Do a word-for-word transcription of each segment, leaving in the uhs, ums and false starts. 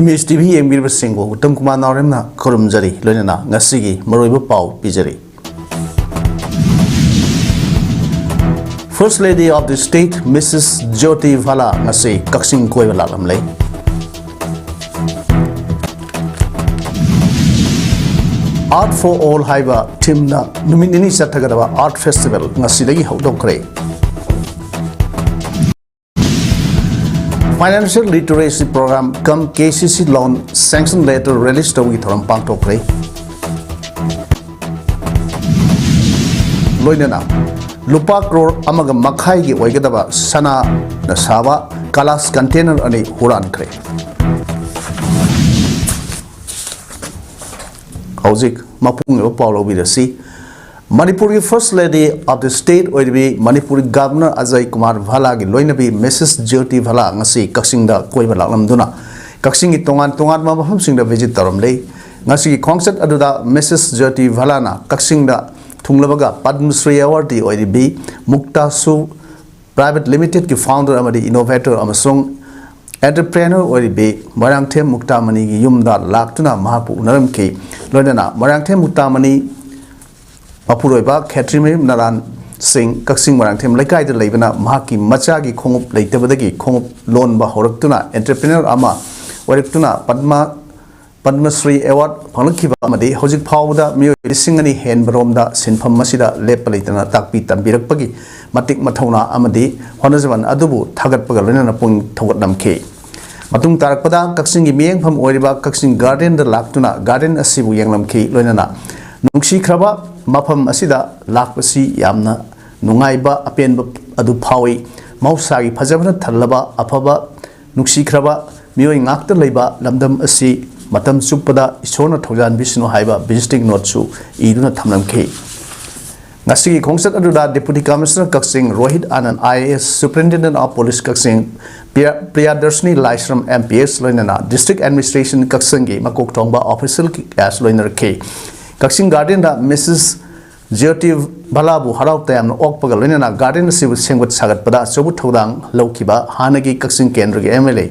Image T V ꯌꯦꯡꯕꯤꯔꯤꯕꯁꯤꯡꯕꯨ Uttam Kumar ꯅꯥꯎꯔꯦꯝꯅ ꯈꯨꯔꯨꯝꯖꯔꯤ, ꯂꯣꯏꯅꯅ ꯉꯁꯤꯒꯤ ꯃꯔꯨꯑꯣꯏꯕ ꯄꯥꯎ ꯄꯤꯖꯔꯤ꯫ First Lady of the State Missus Jyoti Bhalla ꯉꯁꯤ ꯀꯛꯆꯤꯡ ꯀꯣꯏꯕ ꯂꯥꯛꯂꯝꯂꯦ꯫ Art for All ꯍꯥꯏꯕ ꯊꯤꯝꯅ ꯅꯨꯃꯤꯠ ꯅꯤꯅꯤ ꯆꯠꯊꯒꯗꯕ Art Festival ꯉꯁꯤꯗꯒꯤ ꯍꯧꯗꯣꯛꯈ꯭ꯔꯦ꯫ Financial Literacy Program cum K C C Loan Sanction Letter release ꯇꯧꯕꯒꯤ ꯊꯧꯔꯝ ꯄꯥꯡꯊꯣꯛꯈ꯭ꯔꯦ꯫ ꯂꯣꯏꯅꯅ ꯂꯨꯄꯥ ꯀ꯭ꯔꯣꯔ ꯑꯃꯒ ꯃꯈꯥꯏꯒꯤ ꯑꯣꯏꯒꯗꯕ ꯁꯅꯥꯅ ꯁꯥꯕ ꯀꯂꯥꯁ ꯀꯟꯇꯦꯅꯔ ꯑꯅꯤ ꯍꯨꯔꯥꯟꯈ꯭ꯔꯦ꯫ ꯍꯧꯖꯤꯛ ꯃꯄꯨꯡ ꯑꯣꯏꯕ ꯄꯥꯎ ꯂꯧꯕꯤꯔꯁꯤ꯫ ꯃꯅꯤꯄꯨꯔꯒꯤ First Lady of the State ꯑꯣꯏꯔꯤꯕꯤ ꯃꯅꯤꯄꯨꯔꯒꯤ Governor ꯑꯖꯌ ꯀꯨꯃꯥꯔ ꯚꯥꯂꯥꯒꯤ ꯂꯣꯏꯅꯕꯤ Missus Jyoti Bhalla ꯉꯁꯤ ꯀꯛꯆꯤꯡꯗ ꯀꯣꯏꯕ ꯂꯥꯛꯂꯝꯗꯨꯅ ꯀꯛꯆꯤꯡꯒꯤ ꯇꯣꯉꯥꯟ ꯇꯣꯉꯥꯟꯕ ꯃꯐꯝꯁꯤꯡꯗ visit ꯇꯧꯔꯝꯂꯦ꯫ ꯉꯁꯤꯒꯤ ꯈꯣꯡꯆꯠ ꯑꯗꯨꯗ Missus Jyoti Bhallana ꯀꯛꯆꯤꯡꯗ ꯊꯨꯡꯂꯕꯒ Padma Shri awardee ꯑꯣꯏꯔꯤꯕꯤ ꯃꯨꯛꯇꯥꯁꯨ Private Limitedꯀꯤ founder ꯑꯃꯗꯤ innovator ꯑꯃꯁꯨꯡ entrepreneur ꯑꯣꯏꯔꯤꯕꯤ ꯃꯣꯏꯔꯥꯡꯊꯦꯝ ꯃꯨꯛꯇꯥꯃꯅꯤꯒꯤ ꯌꯨꯝꯗ ꯂꯥꯛꯇꯨꯅ ꯃꯍꯥꯛꯄꯨ ꯎꯅꯔꯝꯈꯤ꯫ ꯂꯣꯏꯅꯅ ꯃꯣꯏꯔꯥꯡꯊꯦꯝ ꯃꯨꯛꯇꯥꯃꯅꯤ ꯃꯄꯨꯔꯣꯏꯕ ꯈꯦꯇ꯭ꯔꯤꯃꯌꯨꯝ ꯅꯔꯥꯟ ꯁꯤꯡ ꯀꯛꯆꯤꯡ ꯃꯣꯏꯔꯥꯡꯊꯦꯝ ꯂꯩꯀꯥꯏꯗ ꯂꯩꯕꯅ ꯃꯍꯥꯛꯀꯤ ꯃꯆꯥꯒꯤ ꯈꯣꯡꯎꯞ ꯂꯩꯇꯕꯗꯒꯤ ꯈꯣꯡꯎꯞ ꯂꯣꯟꯕ ꯍꯧꯔꯛꯇꯨꯅ entrepreneur ꯑꯃ ꯑꯣꯏꯔꯛꯇꯨꯅ ꯄꯗꯃ ꯄꯗꯃ ꯁ꯭ꯔꯤ award ꯐꯪꯂꯛꯈꯤꯕ ꯑꯃꯗꯤ ꯍꯧꯖꯤꯛ ꯐꯥꯎꯕꯗ ꯃꯤꯑꯣꯏ ꯂꯤꯁꯤꯡ ꯑꯅꯤ ꯍꯦꯟꯕꯔꯣꯝꯗ ꯁꯤꯟꯐꯝ ꯑꯁꯤꯗ ꯂꯦꯞꯄ ꯂꯩꯇꯅ ꯇꯥꯛꯄꯤ ꯇꯝꯕꯤꯔꯛꯄꯒꯤ ꯃꯇꯤꯛ ꯃꯊꯧꯅꯥ ꯑꯃꯗꯤ ꯍꯣꯠꯅꯖꯃꯟ ꯑꯗꯨꯕꯨ ꯊꯥꯒꯠꯄꯒ ꯂꯣꯏꯅꯅ ꯄꯨꯛꯅꯤꯡ ꯊꯧꯒꯠꯂꯝꯈꯤ꯫ ꯃꯇꯨꯡ ꯇꯥꯔꯛꯄꯗ ꯀꯛꯆꯤꯡꯒꯤ ꯃꯤꯠꯌꯦꯡꯐꯝ ꯑꯣꯏꯔꯤꯕ ꯀꯛꯆꯤꯡ Gardenꯗ ꯂꯥꯛꯇꯨꯅ Garden ꯑꯁꯤꯕꯨ ꯌꯦꯡꯂꯝꯈꯤ꯫ ꯂꯣꯏꯅꯅ ꯅꯨꯡꯁꯤꯈ꯭ꯔꯕ ꯃꯐꯝ ꯑꯁꯤꯗ ꯂꯥꯛꯄꯁꯤ ꯌꯥꯝꯅ ꯅꯨꯡꯉꯥꯏꯕ ꯑꯄꯦꯟꯕ ꯑꯗꯨ ꯐꯥꯎꯏ꯫ ꯃꯍꯧꯁꯥꯒꯤ ꯐꯖꯕꯅ ꯊꯜꯂꯕ ꯑꯐꯕ ꯅꯨꯡꯁꯤꯈ꯭ꯔꯕ ꯃꯤꯑꯣꯏ ꯉꯥꯛꯇ ꯂꯩꯕ ꯂꯝꯗꯝ ꯑꯁꯤ ꯃꯇꯝ ꯆꯨꯞꯄꯗ ꯏꯁꯣꯔꯅ ꯊꯧꯖꯥꯟꯕꯤꯁꯅꯨ ꯍꯥꯏꯕ visiting noteꯁꯨ ꯏꯗꯨꯅ ꯊꯝꯂꯝꯈꯤ꯫ ꯉꯁꯤꯒꯤ ꯈꯣꯡꯆꯠ ꯑꯗꯨꯗ Deputy Commissioner Kakching Rohit Anand I A S, Superintendent of Police Kakching Priya-, Priyadarshini Laishram M P S, ꯂꯣꯏꯅꯅ District Administration ꯀꯛꯆꯤꯡꯒꯤ ꯃꯀꯣꯛ ꯊꯣꯡꯕ official ꯀꯌꯥꯁꯨ ꯂꯣꯏꯅꯔꯛꯈꯤ꯫ ꯀꯛꯆꯤꯡ Gardenꯗ Missus ꯖ꯭ꯌꯣꯇꯤ ꯚꯂꯥꯕꯨ ꯍꯔꯥꯎ ꯇꯌꯥꯝꯅ ꯑꯣꯛꯄꯒ ꯂꯣꯏꯅꯅ Garden ꯑꯁꯤꯕꯨ ꯁꯦꯝꯒꯠ ꯁꯥꯒꯠꯄꯗ ꯑꯆꯧꯕ ꯊꯧꯗꯥꯡ ꯂꯧꯈꯤꯕ ꯍꯥꯟꯅꯒꯤ ꯀꯛꯆꯤꯡ ꯀꯦꯟꯗ꯭ꯔꯒꯤ M L A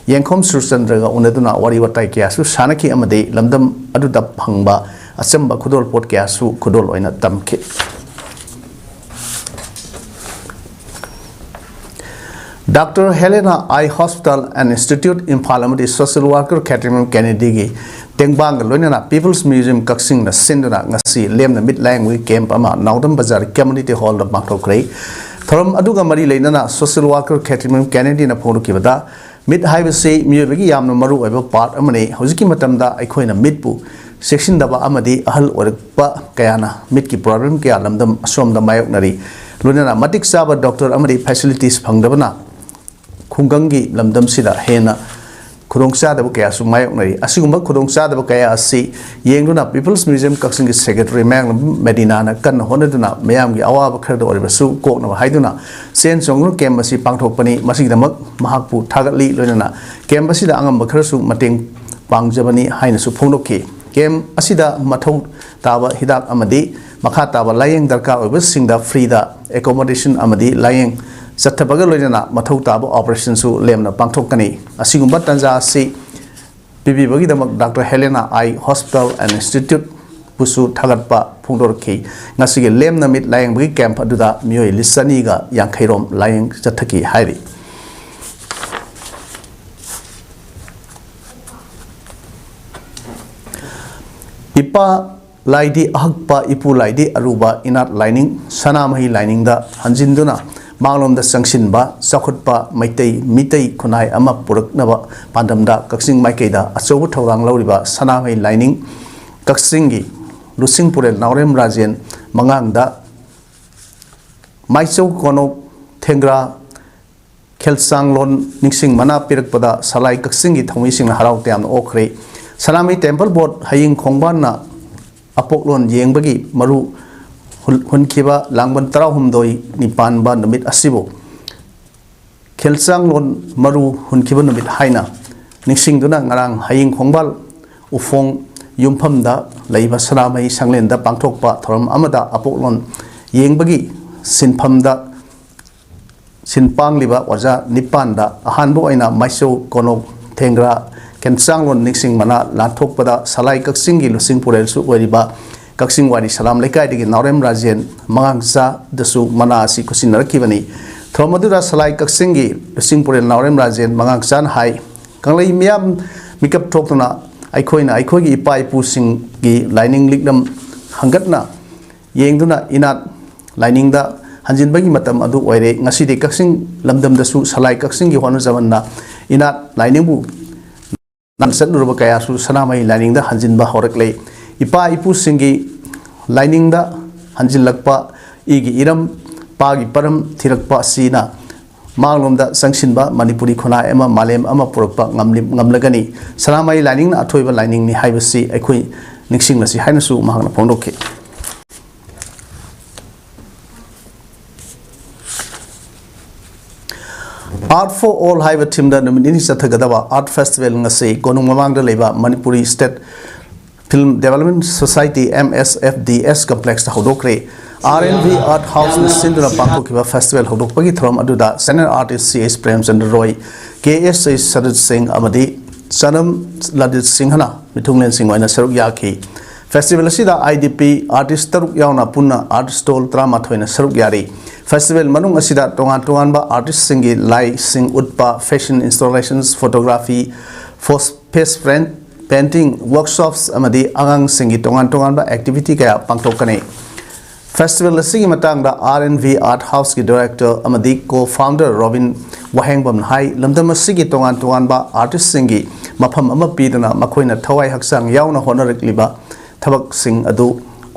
ꯌꯦꯡꯈꯣꯝ ꯁꯨꯔꯆꯟꯗ꯭ꯔꯒ ꯎꯅꯗꯨꯅ ꯋꯥꯔꯤ ꯋꯥꯇꯥꯏ ꯀꯌꯥꯁꯨ ꯁꯥꯟꯅꯈꯤ ꯑꯃꯗꯤ ꯂꯝꯗꯝ ꯑꯗꯨꯗ ꯐꯪꯕ ꯑꯆꯝꯕ ꯈꯨꯗꯣꯜꯄꯣꯠ ꯀꯌꯥꯁꯨ ꯈꯨꯗꯣꯜ ꯑꯣꯏꯅ ꯇꯝꯈꯤ꯫ Doctor Helena Eye Hospital and Institute, Imphal ꯑꯃꯗꯤ social worker Catherine Kennedyꯒꯤ ꯇꯦꯡꯕꯥꯡꯒ ꯂꯣꯏꯅꯅ People's Museum ꯀꯛꯆꯤꯡꯅ ꯁꯤꯟꯗꯨꯅ ꯉꯁꯤ ꯂꯦꯝꯅ ꯃꯤꯠ ꯂꯥꯌꯦꯡꯕꯒꯤ ꯀꯦꯝꯞ ꯑꯃ ꯅꯥꯎꯗꯝ ꯕꯖꯥꯔ ꯀꯝꯃ꯭ꯌꯨꯅꯤꯇꯤ ꯍꯣꯜꯗ ꯄꯥꯡꯊꯣꯛꯈ꯭ꯔꯦ꯫ ꯊꯧꯔꯝ ꯑꯗꯨꯒ ꯃꯔꯤ ꯂꯩꯅꯅ social worker Catherine Kennedyꯅ ꯐꯣꯡꯗꯣꯛꯈꯤꯕꯗ, ꯃꯤꯠ ꯍꯥꯏꯕꯁꯤ ꯃꯤꯑꯣꯏꯕꯒꯤ ꯌꯥꯝꯅ ꯃꯔꯨ ꯑꯣꯏꯕ ꯄꯥꯔꯠ ꯑꯃꯅꯤ꯫ ꯍꯧꯖꯤꯛꯀꯤ ꯃꯇꯝꯗ ꯑꯩꯈꯣꯏꯅ ꯃꯤꯠꯄꯨ ꯆꯦꯛꯁꯤꯟꯗꯕ ꯑꯃꯗꯤ ꯑꯍꯜ ꯑꯣꯏꯔꯛꯄ ꯀꯌꯥꯅ ꯃꯤꯠꯀꯤ ꯄ꯭ꯔꯣꯕ꯭ꯂꯦꯝ ꯀꯌꯥ ꯂꯝꯗꯝ ꯑꯁꯣꯝꯗ ꯃꯥꯌꯣꯛꯅꯔꯤ꯫ ꯂꯣꯏꯅꯅ ꯃꯇꯤꯛ ꯆꯥꯕ ꯗꯣꯛꯇꯔ ꯑꯃꯗꯤ ꯐꯦꯁꯤꯂꯤꯇꯤꯁ ꯐꯪꯗꯕꯅ ꯈꯨꯡꯒꯪꯒꯤ ꯂꯝꯗꯝꯁꯤꯗ ꯍꯦꯟꯅ ꯈꯨꯗꯣꯡꯆꯥꯗꯕ ꯀꯌꯥꯁꯨ ꯃꯥꯌꯣꯛꯅꯔꯤ꯫ ꯑꯁꯤꯒꯨꯝꯕ ꯈꯨꯗꯣꯡꯆꯥꯗꯕ ꯀꯌꯥ ꯑꯁꯤ ꯌꯦꯡꯗꯨꯅ People's Museum ꯀꯛꯆꯤꯡꯒꯤ ꯁꯦꯀ꯭ꯔꯦꯇꯔꯤ ꯃꯌꯥꯡꯂꯝ ꯃꯦꯗꯤꯅꯥꯅ ꯀꯟꯅ ꯍꯣꯠꯅꯗꯨꯅ ꯃꯤꯌꯥꯝꯒꯤ ꯑꯋꯥꯕ ꯈꯔꯗ ꯑꯣꯏꯔꯕꯁꯨ ꯀꯣꯛꯅꯕ ꯍꯥꯏꯗꯨꯅ ꯆꯦꯟ ꯆꯣꯡꯗꯨꯅ ꯀꯦꯝꯞ ꯑꯁꯤ ꯄꯥꯡꯊꯣꯛꯄꯅꯤ꯫ ꯃꯁꯤꯒꯤꯗꯃꯛ ꯃꯍꯥꯛꯄꯨ ꯊꯥꯒꯠꯂꯤ꯫ ꯂꯣꯏꯅꯅ ꯀꯦꯝꯞ ꯑꯁꯤꯗ ꯑꯉꯝꯕ ꯈꯔꯁꯨ ꯃꯇꯦꯡ ꯄꯥꯡꯖꯕꯅꯤ ꯍꯥꯏꯅꯁꯨ ꯐꯣꯡꯗꯣꯛꯈꯤ꯫ ꯀꯦꯝꯞ ꯑꯁꯤꯗ ꯃꯊꯧ ꯇꯥꯕ ꯍꯤꯗꯥꯛ ꯑꯃꯗꯤ ꯃꯈꯥ ꯇꯥꯕ ꯂꯥꯌꯦꯡ ꯗꯔꯀꯥꯔ ꯑꯣꯏꯕꯁꯤꯡꯗ ꯐ꯭ꯔꯤꯗ ꯑꯦꯀꯣꯃꯣꯗꯦꯁꯟ ꯑꯃꯗꯤ ꯂꯥꯌꯦꯡ ꯆꯠꯊꯕꯒ ꯂꯣꯏꯅꯅ ꯃꯊꯧ ꯇꯥꯕ ꯑꯣꯄꯔꯦꯁꯟꯁꯨ ꯂꯦꯝꯅ ꯄꯥꯡꯊꯣꯛꯀꯅꯤ꯫ ꯑꯁꯤꯒꯨꯝꯕ ꯇꯥꯟꯖꯥ ꯑꯁꯤ ꯄꯤꯕꯤꯕꯒꯤꯗꯃꯛ Doctor Helena Eye Hospital and Institute ꯕꯨꯁꯨ ꯊꯥꯒꯠꯄ ꯐꯣꯡꯗꯣꯔꯛꯈꯤ꯫ ꯉꯁꯤꯒꯤ ꯂꯦꯝꯅ ꯃꯤꯠ ꯂꯥꯌꯦꯡꯕꯒꯤ ꯀꯦꯝꯞ ꯑꯗꯨꯗ ꯃꯤꯑꯣꯏ ꯂꯤꯁꯤꯡ ꯑꯅꯤꯒ ꯌꯥꯡꯈꯩ ꯔꯣꯝ ꯂꯥꯌꯦꯡ ꯆꯠꯊꯈꯤ ꯍꯥꯏꯔꯤ꯫ ꯏꯄꯥ ꯂꯥꯏꯗꯤ ꯑꯍꯛꯄ, ꯏꯄꯨ ꯂꯥꯏꯗꯤ ꯑꯔꯨꯕ, ꯏꯅꯥꯠ ꯂꯥꯏꯅꯤꯡ, ꯁꯅꯥꯃꯍꯤ ꯂꯥꯏꯅꯤꯡꯗ ꯍꯟꯖꯤꯟꯗꯨꯅ ꯃꯥꯡꯂꯣꯝꯗ ꯆꯪꯁꯤꯟꯕ, ꯆꯥꯎꯈꯠꯄ ꯃꯩꯇꯩ ꯃꯤꯇꯩ ꯈꯨꯟꯅꯥꯏ ꯑꯃ ꯄꯨꯔꯛꯅꯕ ꯄꯥꯟꯗꯝꯗ ꯀꯛꯆꯤꯡ ꯃꯥꯏꯀꯩꯗ ꯑꯆꯧꯕ ꯊꯧꯗꯥꯡ ꯂꯧꯔꯤꯕ ꯁꯅꯥꯃꯍꯤ ꯂꯥꯏꯅꯤꯡ ꯀꯛꯆꯤꯡꯒꯤ ꯂꯨꯆꯤꯡ ꯄꯨꯔꯦꯜ ꯅꯥꯎꯔꯦꯝ ꯔꯥꯖꯦꯟ ꯃꯉꯥꯡꯗ ꯃꯥꯏꯆꯧ ꯀꯣꯅꯣꯛ ꯊꯦꯡꯒ꯭ꯔꯥ ꯈꯦꯜꯆꯥꯡꯂꯣꯟ ꯅꯤꯡꯁꯤꯡ ꯃꯅꯥ ꯄꯤꯔꯛꯄꯗ ꯁꯂꯥꯏ ꯀꯛꯆꯤꯡꯒꯤ ꯊꯧꯃꯤꯁꯤꯡꯅ ꯍꯔꯥꯎ ꯇꯌꯥꯝꯅ ꯑꯣꯛꯈ꯭ꯔꯦ꯫ ꯁꯅꯥꯃꯍꯤ ꯇꯦꯝꯄꯜ ꯕꯣꯔꯗ ꯍꯌꯤꯡ ꯈꯣꯡꯕꯥꯟꯅ ꯑꯄꯣꯛꯂꯣꯟ ꯌꯦꯡꯕꯒꯤ ꯃꯔꯨ ꯍꯨꯟ-, ꯍꯨꯟꯈꯤꯕ ꯂꯥꯡꯕꯟ ꯇꯔꯥꯍꯨꯝꯗꯣꯏ ꯅꯤ ꯄꯥꯟꯕ ꯅꯨꯃꯤꯠ ꯑꯁꯤꯕꯨ ꯈꯦꯜꯆꯥꯡꯂꯣꯟ ꯃꯔꯨ ꯍꯨꯟꯈꯤꯕ ꯅꯨꯃꯤꯠ ꯍꯥꯏꯅ ꯅꯤꯡꯁꯤꯡꯗꯨꯅ ꯉꯔꯥꯡ ꯍꯌꯤꯡ ꯈꯣꯡꯕꯥꯜ ꯎꯐꯣꯡ ꯌꯨꯝꯐꯝꯗ ꯂꯩꯕ ꯁꯅꯥꯃꯍꯤ ꯁꯪꯂꯦꯟꯗ ꯄꯥꯡꯊꯣꯛꯄ ꯊꯧꯔꯝ ꯑꯃꯗ ꯑꯄꯣꯛꯂꯣꯟ ꯌꯦꯡꯕꯒꯤ ꯁꯤꯟꯐꯝꯗ ꯁꯤꯟ ꯄꯥꯡꯂꯤꯕ ꯑꯣꯖꯥ ꯅꯤꯄꯥꯟꯗ ꯑꯍꯥꯟꯕ ꯑꯣꯏꯅ ꯃꯥꯏꯆꯧ, ꯀꯣꯅꯣꯛ, ꯊꯦꯡꯒ꯭ꯔꯥ, ꯈꯦꯟꯆꯥꯡꯂꯣꯟ ꯅꯤꯡꯁꯤꯡ ꯃꯅꯥ ꯂꯥꯟꯊꯣꯛꯄꯗ ꯁꯂꯥꯏ ꯀꯛꯆꯤꯡꯒꯤ ꯂꯨꯆꯤꯡ ꯄꯨꯔꯦꯜꯁꯨ ꯑꯣꯏꯔꯤꯕ ꯀꯛꯆꯤꯡ ꯋꯥꯏꯔꯤ ꯁꯂꯥꯝ ꯂꯩꯀꯥꯏꯗꯒꯤ ꯅꯥꯎꯔꯦꯝ ꯔꯥꯖꯦꯟ ꯃꯉꯥꯡꯆꯥꯗꯁꯨ ꯃꯅꯥ ꯑꯁꯤ ꯈꯨꯠꯁꯤꯟꯅꯔꯛꯈꯤꯕꯅꯤ꯫ ꯊꯧꯔꯝ ꯑꯗꯨꯗ ꯁꯂꯥꯏ ꯀꯛꯆꯤꯡꯒꯤ ꯂꯨꯆꯤꯡ ꯄꯨꯔꯦꯜ ꯅꯥꯎꯔꯦꯝ ꯔꯥꯖꯦꯟ ꯃꯉꯥꯡꯆꯥꯅ ꯍꯥꯏ, ꯀꯪꯂꯩ ꯃꯤꯌꯥꯝ ꯃꯤꯀꯞ ꯊꯣꯛꯇꯨꯅ ꯑꯩꯈꯣꯏꯅ ꯑꯩꯈꯣꯏꯒꯤ ꯏꯄꯥ ꯏꯄꯨꯁꯤꯡꯒꯤ ꯂꯥꯏꯅꯤꯡ ꯂꯤꯛꯂꯝ ꯍꯪꯒꯠꯅ ꯌꯦꯡꯗꯨꯅ ꯏꯅꯥꯠ ꯂꯥꯏꯅꯤꯡꯗ ꯍꯟꯖꯤꯟꯕꯒꯤ ꯃꯇꯝ ꯑꯗꯨ ꯑꯣꯏꯔꯦ꯫ ꯉꯁꯤꯗꯤ ꯀꯛꯆꯤꯡ ꯂꯝꯗꯝꯗꯁꯨ ꯁꯂꯥꯏ ꯀꯛꯆꯤꯡꯒꯤ ꯍꯣꯠꯅꯖꯃꯟꯅ ꯏꯅꯥꯠ ꯂꯥꯏꯅꯤꯡꯕꯨ ꯆꯠꯂꯨꯔꯕ ꯀꯌꯥꯁꯨ ꯁꯅꯥꯃꯍꯤ ꯂꯥꯏꯅꯤꯡꯗ ꯍꯟꯖꯤꯟꯕ ꯍꯧꯔꯛꯂꯦ꯫ ꯏꯄꯥ ꯏꯄꯨꯁꯤꯡꯒꯤ ꯂꯥꯏꯅꯤꯡꯗ ꯍꯟꯖꯤꯜꯂꯛꯄ, ꯏꯒꯤ ꯏꯔꯝ, ꯄꯥꯒꯤ ꯄꯔꯝ ꯊꯤꯔꯛꯄ ꯑꯁꯤꯅ ꯃꯥꯡꯂꯣꯝꯗ ꯆꯪꯁꯤꯟꯕ ꯃꯅꯤꯄꯨꯔꯤ ꯈꯨꯟꯅꯥꯏ ꯑꯃ, ꯃꯥꯂꯦꯝ ꯑꯃ ꯄꯨꯔꯛꯄ ꯉꯝꯂꯤ-, ꯉꯝꯂꯒꯅꯤ꯫ ꯁꯅꯥꯃꯍꯤ ꯂꯥꯏꯅꯤꯡꯅ ꯑꯊꯣꯏꯕ ꯂꯥꯏꯅꯤꯡꯅꯤ ꯍꯥꯏꯕꯁꯤ ꯑꯩꯈꯣꯏ ꯅꯤꯡꯁꯤꯡꯂꯁꯤ ꯍꯥꯏꯅꯁꯨ ꯃꯍꯥꯛꯅ ꯐꯣꯡꯗꯣꯛꯈꯤ꯫ Art for All ꯍꯥꯏꯕ ꯊꯤꯝꯗ ꯅꯨꯃꯤꯠ ꯅꯤꯅꯤ ꯆꯠꯊꯒꯗꯕ ꯑꯥꯔꯠ ꯐꯦꯁꯇꯤꯚꯦꯜ ꯉꯁꯤ ꯀꯣꯅꯨꯡ ꯃꯃꯥꯡꯗ ꯂꯩꯕ Manipuri State Film Development Society, M S F D S ꯀꯝꯄ꯭ꯂꯦꯛꯁꯇ ꯍꯧꯗꯣꯛꯈ꯭ꯔꯦ꯫ ꯑꯥꯔ ꯑꯦꯟ ꯚꯤ ꯑꯥꯔꯠ ꯍꯥꯎꯁꯅ ꯁꯤꯟꯗꯨꯅ ꯄꯥꯡꯊꯣꯛꯈꯤꯕ ꯐꯦꯁꯇꯤꯚꯦꯜ ꯍꯧꯗꯣꯛꯄꯒꯤ ꯊꯧꯔꯝ ꯑꯗꯨꯗ senior artist C H Premchandra Roy, K S H Sharat Singh ꯑꯃꯗꯤ ꯆꯅꯝ ꯂꯂꯤꯠ ꯁꯤꯡꯍꯅ ꯃꯤꯊꯨꯡꯂꯦꯟꯁꯤꯡ ꯑꯣꯏꯅ ꯁꯔꯨꯛ ꯌꯥꯈꯤ꯫ ꯐꯦꯁꯇꯤꯚꯦꯜ ꯑꯁꯤꯗ ꯑꯥꯏ ꯗꯤ ꯄꯤ ꯑꯥꯔꯇꯤꯁ ꯇꯔꯨꯛ ꯌꯥꯎꯅ ꯄꯨꯟꯅ ꯑꯥꯔꯠ ꯁ꯭ꯇꯣꯜ ꯇꯔꯥꯃꯥꯊꯣꯏꯅ ꯁꯔꯨꯛ ꯌꯥꯔꯤ꯫ ꯐꯦꯁꯇꯤꯚꯦꯜ ꯃꯅꯨꯡ ꯑꯁꯤꯗ ꯇꯣꯉꯥꯟ ꯇꯣꯉꯥꯟꯕ ꯑꯥꯔꯇꯤꯁꯁꯤꯡꯒꯤ ꯂꯥꯏꯁꯤꯡ ꯎꯠꯄ, ꯐꯦꯁꯟ ꯏꯟꯁꯇꯣꯂꯦꯁꯟꯁ, ꯐꯣꯇꯣꯒ꯭ꯔꯥꯐꯤ, ꯐꯣꯁ-, ꯐꯦꯁ ꯄꯦꯟꯠ, ꯄꯦꯟꯇꯤꯡ ꯋꯥꯔꯛꯁꯣꯞꯁ ꯑꯃꯗꯤ ꯑꯉꯥꯡꯁꯤꯡꯒꯤ ꯇꯣꯉꯥꯟ ꯇꯣꯉꯥꯟꯕ ꯑꯦꯛꯇꯤꯚꯤꯇꯤ ꯀꯌꯥ ꯄꯥꯡꯊꯣꯛꯀꯅꯤ꯫ ꯐꯦꯁꯇꯤꯚꯦꯜ ꯑꯁꯤꯒꯤ ꯃꯇꯥꯡꯗ ꯑꯥꯔ ꯑꯦꯟ ꯚꯤ ꯑꯥꯔꯠ ꯍꯥꯎꯁꯀꯤ ꯗꯥꯏꯔꯦꯛꯇꯔ ꯑꯃꯗꯤ ꯀꯣ ꯐꯥꯎꯟꯗꯔ ꯔꯣꯕꯤꯟ ꯋꯥꯍꯦꯡꯕꯝꯅ ꯍꯥꯏ, ꯂꯝꯗꯝ ꯑꯁꯤꯒꯤ ꯇꯣꯉꯥꯟ ꯇꯣꯉꯥꯟꯕ ꯑꯥꯔꯇꯤꯁꯁꯤꯡꯒꯤ ꯃꯐꯝ ꯑꯃ ꯄꯤꯗꯨꯅ ꯃꯈꯣꯏꯅ ꯊꯋꯥꯏ ꯍꯛꯆꯥꯡ ꯌꯥꯎꯅ ꯍꯣꯠꯅꯔꯛꯂꯤꯕ ꯊꯕꯛꯁꯤꯡ ꯑꯗꯨ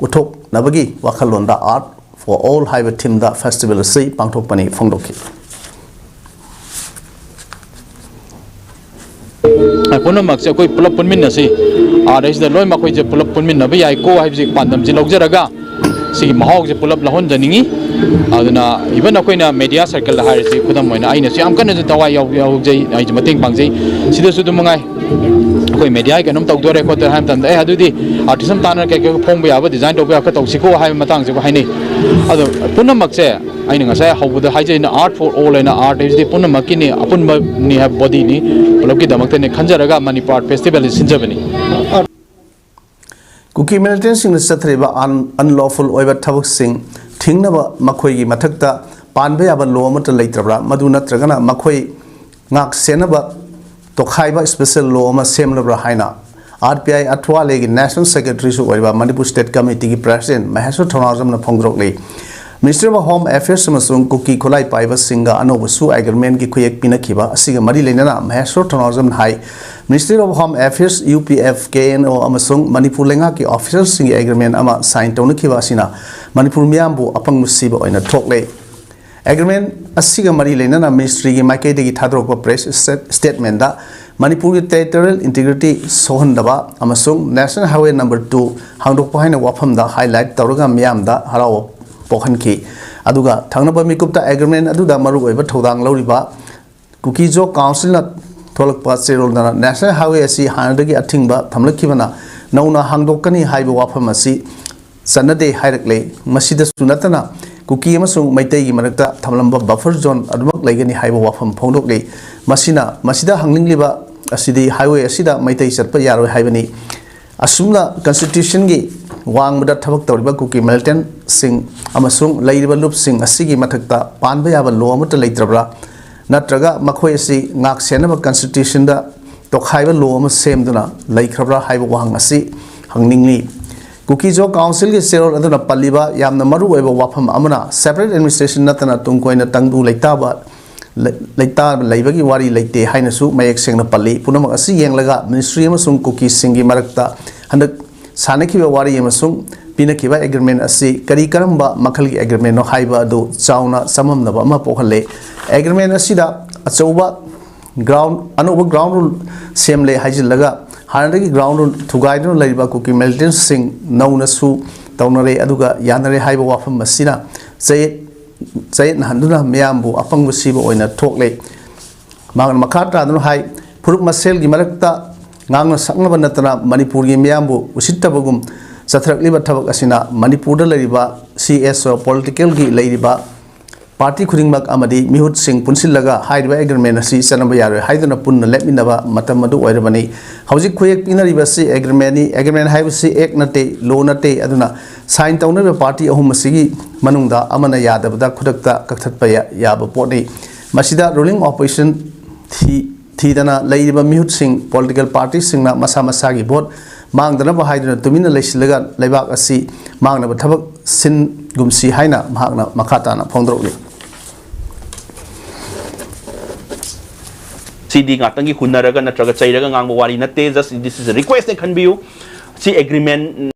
ꯎꯠꯊꯣꯛꯅꯕꯒꯤ ꯋꯥꯈꯜꯂꯣꯟꯗ Art for All ꯍꯥꯏꯕ ꯊꯤꯝꯗ ꯐꯦꯁꯇꯤꯚꯦꯜ ꯑꯁꯤ ꯄꯥꯡꯊꯣꯛꯄꯅꯤ ꯐꯣꯡꯗꯣꯛꯈꯤ꯫ ꯄꯨꯝꯅꯃꯛꯁꯦ ꯑꯩꯈꯣꯏ ꯄꯨꯂꯞ ꯄꯨꯟꯃꯤꯟꯅꯁꯤ꯫ ꯑꯥꯗꯩꯁꯤꯗ ꯂꯣꯏꯅꯃꯛ ꯑꯩꯈꯣꯏꯁꯦ ꯄꯨꯂꯞ ꯄꯨꯟꯃꯤꯟꯅꯕ ꯌꯥꯏꯀꯣ ꯍꯥꯏꯕꯁꯤ ꯄꯥꯟꯗꯝꯁꯤ ꯂꯧꯖꯔꯒ, ꯁꯤꯒꯤ ꯃꯍꯥꯎꯁꯦ ꯄꯨꯂꯞ ꯂꯧꯍꯟꯖꯅꯤꯡꯉꯤ꯫ ꯑꯗꯨꯅ even ꯑꯩꯈꯣꯏꯅ media circleꯗ ꯍꯥꯏꯔꯤꯁꯤ, ꯈꯨꯗꯝ ꯑꯣꯏꯅ ꯑꯩꯅꯁꯨ ꯌꯥꯝ ꯀꯟꯅꯁꯨ ꯊꯋꯥꯏ ꯌꯥꯎ-, ꯌꯥꯎꯖꯩ, ꯑꯩꯁꯨ ꯃꯇꯦꯡ ꯄꯥꯡꯖꯩ꯫ ꯁꯤꯗꯁꯨ ꯑꯗꯨꯝ ꯃꯉꯥꯏ, ꯑꯩꯈꯣꯏ mediaꯒꯤ ꯀꯩꯅꯣꯝ ꯇꯧꯗꯣꯔꯦ ꯈꯣꯠꯇꯣꯔꯦ ꯍꯥꯏꯕ ꯃꯇꯝꯗ, "ꯑꯦ, ꯑꯗꯨꯗꯤ artist ꯑꯃ ꯇꯥꯟꯅꯔ ꯀꯩ ꯀꯩ ꯐꯣꯡꯕ ꯌꯥꯕ design ꯇꯧꯕ ꯌꯥꯕ ꯈꯔ ꯇꯧꯁꯤꯀꯣ" ꯍꯥꯏꯕ ꯃꯇꯥꯡꯁꯤꯕꯨ ꯍꯥꯏꯅꯩ꯫ ꯑꯗꯣ ꯄꯨꯝꯅꯃꯛꯁꯦ ꯑꯩꯅ ꯉꯁꯥꯏ ꯍꯧꯕꯗ ꯍꯥꯏꯖꯩꯅ, art for all ꯍꯥꯏꯅ, art ꯍꯥꯏꯕꯁꯤꯗꯤ ꯄꯨꯝꯅꯃꯛꯀꯤꯅꯤ, ꯑꯄꯨꯟꯕꯅꯤ ꯍꯥꯏꯕ bodyꯅꯤ, ꯄꯨꯂꯞꯀꯤꯗꯃꯛꯇꯅꯤ ꯈꯟꯖꯔꯒ ꯃꯅꯤꯄꯨꯔ art festivalꯁꯤ ꯁꯤꯟꯖꯕꯅꯤ꯫ ꯀꯨꯀꯤ militantꯁꯤꯡꯅ ꯆꯠꯊꯔꯤꯕ un-, unlawful ꯑꯣꯏꯕ ꯊꯕꯛꯁꯤꯡ ꯊꯤꯡꯅꯕ ꯃꯈꯣꯏꯒꯤ ꯃꯊꯛꯇ ꯄꯥꯟꯕ ꯌꯥꯕ law ꯑꯃꯠꯇ ꯂꯩꯇ꯭ꯔꯕ꯭ꯔꯥ? ꯃꯗꯨ ꯅꯠꯇ꯭ꯔꯒꯅ ꯃꯈꯣꯏ ꯉꯥꯛ ꯁꯦꯟꯅꯕ ꯇꯣꯈꯥꯏꯕ special law ꯑꯃ ꯁꯦꯝꯂꯕ꯭ꯔꯥ ꯍꯥꯏꯅ RPI ꯑꯊ꯭ꯋꯥꯂꯦꯒꯤ National Secretaryꯁꯨ ꯑꯣꯏꯔꯤꯕ Manipur State Committeeꯒꯤ President ꯃꯍꯦꯁ꯭ꯋꯔ ꯊꯧꯅꯥꯎꯖꯝꯅ ꯐꯣꯡꯗꯣꯔꯛꯂꯤ꯫ Ministry of Home Affairs ꯑꯃꯁꯨꯡ ꯀꯨꯀꯤ ꯈꯨꯠꯂꯥꯏ ꯄꯥꯏꯕꯁꯤꯡꯒ ꯑꯅꯧꯕꯁꯨ agreementꯀꯤ ꯈꯨꯌꯦꯛ ꯄꯤꯅꯈꯤꯕ ꯑꯁꯤꯒ ꯃꯔꯤ ꯂꯩꯅꯅ ꯃꯍꯦꯁ꯭ꯋꯔ ꯊꯧꯅꯥꯎꯖꯝꯅ ꯍꯥꯏ, Ministry of Home Affairs, UPF, KNO ꯑꯃꯁꯨꯡ ꯃꯅꯤꯄꯨꯔ ꯂꯩꯉꯥꯛꯀꯤ officerꯁꯤꯡꯒꯤ agreement ꯑꯃ sign ꯇꯧꯅꯈꯤꯕ ꯑꯁꯤꯅ ꯃꯅꯤꯄꯨꯔ ꯃꯤꯌꯥꯝꯕꯨ ꯑꯄꯪꯕ ꯁꯤꯕ ꯑꯣꯏꯅ ꯊꯣꯛꯂꯦ꯫ Agreement ꯑꯁꯤꯒ ꯃꯔꯤ ꯂꯩꯅꯅ ministryꯒꯤ ꯃꯥꯏꯀꯩꯗꯒꯤ ꯊꯥꯗꯣꯔꯛꯄ press stat-, statementꯗ ꯃꯅꯤꯄꯨꯔꯒꯤ territorial integrity ꯁꯣꯛꯍꯟꯗꯕ ꯑꯃꯁꯨꯡ National Highway number two ꯍꯥꯡꯗꯣꯛꯄ ꯍꯥꯏꯅ ꯋꯥꯐꯝꯗ highlight ꯇꯧꯔꯒ ꯃꯤꯌꯥꯝꯗ ꯍꯔꯥꯎꯕ ꯄꯣꯛꯍꯟꯈꯤ꯫ ꯑꯗꯨꯒ ꯊꯪꯅꯕ ꯃꯤꯀꯨꯞꯇ agreement ꯑꯗꯨꯗ ꯃꯔꯨꯑꯣꯏꯕ ꯊꯧꯗꯥꯡ ꯂꯧꯔꯤꯕ ꯀꯨꯀꯤꯖꯣ Councilꯅ ꯊꯣꯛꯂꯛꯄ ꯆꯦꯔꯣꯜꯗꯅ National Highway ꯑꯁꯤ ꯍꯥꯟꯅꯗꯒꯤ ꯑꯊꯤꯡꯕ ꯊꯝꯂꯛꯈꯤꯕꯅ ꯅꯧꯅ ꯍꯥꯡꯗꯣꯛꯀꯅꯤ ꯍꯥꯏꯕ ꯋꯥꯐꯝ ꯑꯁꯤ ꯆꯠꯅꯗꯦ ꯍꯥꯏꯔꯛꯂꯦ꯫ ꯃꯁꯤꯗꯁꯨ ꯅꯠꯇꯅ ꯀꯨꯀꯤ ꯑꯃꯁꯨꯡ ꯃꯩꯇꯩꯒꯤ ꯃꯔꯛꯇ ꯊꯝꯂꯝꯕ buffer zone ꯑꯗꯨꯃꯛ ꯂꯩꯒꯅꯤ ꯍꯥꯏꯕ ꯋꯥꯐꯝ ꯐꯣꯡꯗꯣꯛꯂꯤ꯫ ꯃꯁꯤꯅ, ꯃꯁꯤꯗ ꯍꯪꯅꯤꯡꯂꯤꯕ ꯑꯁꯤꯗꯤ highway ꯑꯁꯤꯗ ꯃꯩꯇꯩ ꯆꯠꯄ ꯌꯥꯔꯣꯏ ꯍꯥꯏꯕꯅꯤ꯫ ꯑꯁꯨꯝꯅ constitutionꯒꯤ ꯋꯥꯡꯃꯗ ꯊꯕꯛ ꯇꯧꯔꯤꯕ ꯀꯨꯀꯤ militantꯁꯤꯡ ꯑꯃꯁꯨꯡ ꯂꯩꯔꯤꯕ ꯂꯨꯞꯁꯤꯡ ꯑꯁꯤꯒꯤ ꯃꯊꯛꯇ ꯄꯥꯟꯕ ꯌꯥꯕ law ꯑꯃꯠꯇ ꯂꯩꯇ꯭ꯔꯕ꯭ꯔꯥ? ꯅꯠꯇ꯭ꯔꯒ ꯃꯈꯣꯏ ꯑꯁꯤ ꯉꯥꯛ ꯁꯦꯟꯅꯕ constitutionꯗ ꯇꯣꯈꯥꯏꯕ law ꯑꯃ ꯁꯦꯝꯗꯨꯅ ꯂꯩꯈ꯭ꯔꯕ꯭ꯔꯥ ꯍꯥꯏꯕ ꯋꯥꯍꯪ ꯑꯁꯤ ꯍꯪꯅꯤꯡꯂꯤ꯫ ꯀꯨꯀꯤꯖꯣ Councilꯒꯤ ꯆꯦꯔꯣꯜ ꯑꯗꯨꯅ ꯄꯜꯂꯤꯕ ꯌꯥꯝꯅ ꯃꯔꯨꯑꯣꯏꯕ ꯋꯥꯐꯝ ꯑꯃꯅ separate administration ꯅꯠꯇꯅ ꯇꯨꯡ ꯀꯣꯏꯅ ꯇꯪꯗꯨ ꯂꯩꯇꯥꯕ, ꯂꯩ-, ꯂꯩꯇꯥ ꯂꯩꯕꯒꯤ ꯋꯥꯔꯤ ꯂꯩꯇꯦ ꯍꯥꯏꯅꯁꯨ ꯃꯌꯦꯛ ꯁꯦꯡꯅ ꯄꯜꯂꯤ꯫ ꯄꯨꯝꯅꯃꯛ ꯑꯁꯤ ꯌꯦꯡꯂꯒ ministry ꯑꯃꯁꯨꯡ ꯀꯨꯀꯤꯁꯤꯡꯒꯤ ꯃꯔꯛꯇ ꯍꯟꯗꯛ ꯁꯥꯟꯅꯈꯤꯕ ꯋꯥꯔꯤ ꯑꯃꯁꯨꯡ ꯄꯤꯅꯈꯤꯕ agreement ꯑꯁꯤ ꯀꯔꯤ ꯀꯔꯝꯕ ꯃꯈꯜꯒꯤ agreementꯅꯣ ꯍꯥꯏꯕ ꯑꯗꯨ ꯆꯥꯎꯅ ꯆꯃꯝꯅꯕ ꯑꯃ ꯄꯣꯛꯍꯜꯂꯦ꯫ Agreement ꯑꯁꯤꯗ ꯑꯆꯧꯕ ground, ꯑꯅꯧꯕ ground rule ꯁꯦꯝꯂꯦ ꯍꯥꯏꯖꯤꯜꯂꯒ ꯍꯥꯟꯅꯗꯒꯤ ground rule ꯊꯨꯒꯥꯏꯗꯨꯅ ꯂꯩꯔꯤꯕ ꯀꯨꯀꯤ militantꯁꯤꯡ ꯅꯧꯅꯁꯨ ꯇꯧꯅꯔꯦ, ꯑꯗꯨꯒ ꯌꯥꯅꯔꯦ ꯍꯥꯏꯕ ꯋꯥꯐꯝ ꯑꯁꯤꯅ ꯆꯌꯦꯠ ꯆꯌꯦꯠꯅꯍꯟꯗꯨꯅ ꯃꯤꯌꯥꯝꯕꯨ ꯑꯄꯪꯕ ꯁꯤꯕ ꯑꯣꯏꯅ ꯊꯣꯛꯂꯦ꯫ ꯃꯍꯥꯛꯅ ꯃꯈꯥ ꯇꯥꯗꯨꯅ ꯍꯥꯏ, ꯐꯨꯔꯨꯞ ꯃꯁꯦꯜꯒꯤ ꯃꯔꯛꯇ ꯉꯥꯡꯅ ꯁꯛꯅꯕ ꯅꯠꯇꯅ ꯃꯅꯤꯄꯨꯔꯒꯤ ꯃꯤꯌꯥꯝꯕꯨ ꯎꯁꯤꯠꯇꯕꯒꯨꯝ ꯆꯠꯊꯔꯛꯂꯤꯕ ꯊꯕꯛ ꯑꯁꯤꯅ ꯃꯅꯤꯄꯨꯔꯗ ꯂꯩꯔꯤꯕ ꯁꯤ ꯑꯦꯁ ꯑꯣ ꯄꯣꯂꯤꯇꯤꯀꯦꯜꯒꯤ ꯂꯩꯔꯤꯕ ꯄꯥꯔꯇꯤ ꯈꯨꯗꯤꯡꯃꯛ ꯑꯃꯗꯤ ꯃꯤꯍꯨꯠꯁꯤꯡ ꯄꯨꯟꯁꯤꯜꯂꯒ ꯍꯥꯏꯔꯤꯕ ꯑꯦꯒ꯭ꯔꯤꯃꯦꯟ ꯑꯁꯤ ꯆꯠꯅꯕ ꯌꯥꯔꯣꯏ ꯍꯥꯏꯗꯨꯅ ꯄꯨꯟꯅ ꯂꯦꯞꯃꯤꯟꯅꯕ ꯃꯇꯝ ꯑꯗꯨ ꯑꯣꯏꯔꯕꯅꯤ꯫ ꯍꯧꯖꯤꯛ ꯈꯨꯌꯦꯛ ꯄꯤꯅꯔꯤꯕꯁꯤ ꯑꯦꯒ꯭ꯔꯤꯃꯦꯟꯅꯤ꯫ ꯑꯦꯒ꯭ꯔꯤꯃꯦꯟ ꯍꯥꯏꯕꯁꯤ ꯑꯦꯛ ꯅꯠꯇꯦ, ꯂꯣ ꯅꯠꯇꯦ꯫ ꯑꯗꯨꯅ ꯁꯥꯏꯟ ꯇꯧꯅꯔꯤꯕ ꯄꯥꯔꯇꯤ ꯑꯍꯨꯝ ꯑꯁꯤꯒꯤ ꯃꯅꯨꯡꯗ ꯑꯃꯅ ꯌꯥꯗꯕꯗ ꯈꯨꯗꯛꯇ ꯀꯛꯊꯠꯄ ꯌꯥ-, ꯌꯥꯕ ꯄꯣꯠꯅꯤ꯫ ꯃꯁꯤꯗ ꯔꯨꯂꯤꯡ ꯑꯣꯄꯣꯖꯤꯁꯟ ꯊꯤ-, ꯊꯤꯗꯅ ꯂꯩꯔꯤꯕ ꯃꯤꯍꯨꯠꯁꯤꯡ, ꯄꯣꯂꯤꯇꯤꯀꯦꯜ ꯄꯥꯔꯇꯤꯁꯤꯡꯅ ꯃꯁꯥ ꯃꯁꯥꯒꯤ ꯚꯣꯠ ꯃꯥꯡꯗꯅꯕ ꯍꯥꯏꯗꯨꯅ ꯇꯨꯃꯤꯟꯅ ꯂꯩꯁꯤꯜꯂꯒ ꯂꯩꯕꯥꯛ ꯑꯁꯤ ꯃꯥꯡꯅꯕ ꯊꯕꯛ ꯁꯤꯟꯒꯨꯝꯁꯤ ꯍꯥꯏꯅ ꯃꯍꯥꯛꯅ ꯃꯈꯥ ꯇꯥꯅ ꯐꯣꯡꯗꯣꯔꯛꯂꯤ꯫ ꯁꯤꯗꯤ ꯉꯥꯛꯇꯪꯒꯤ ꯍꯨꯟꯅꯔꯒ ꯅꯠꯇ꯭ꯔꯒ ꯆꯩꯔꯒ ꯉꯥꯡꯕ ꯋꯥꯔꯤ ꯅꯠꯇꯦ꯫ Just this is a request ꯅꯦ ꯈꯟꯕꯤꯌꯨ꯫ ꯁꯤ ꯑꯦꯒ꯭ꯔꯤꯃꯦꯟ,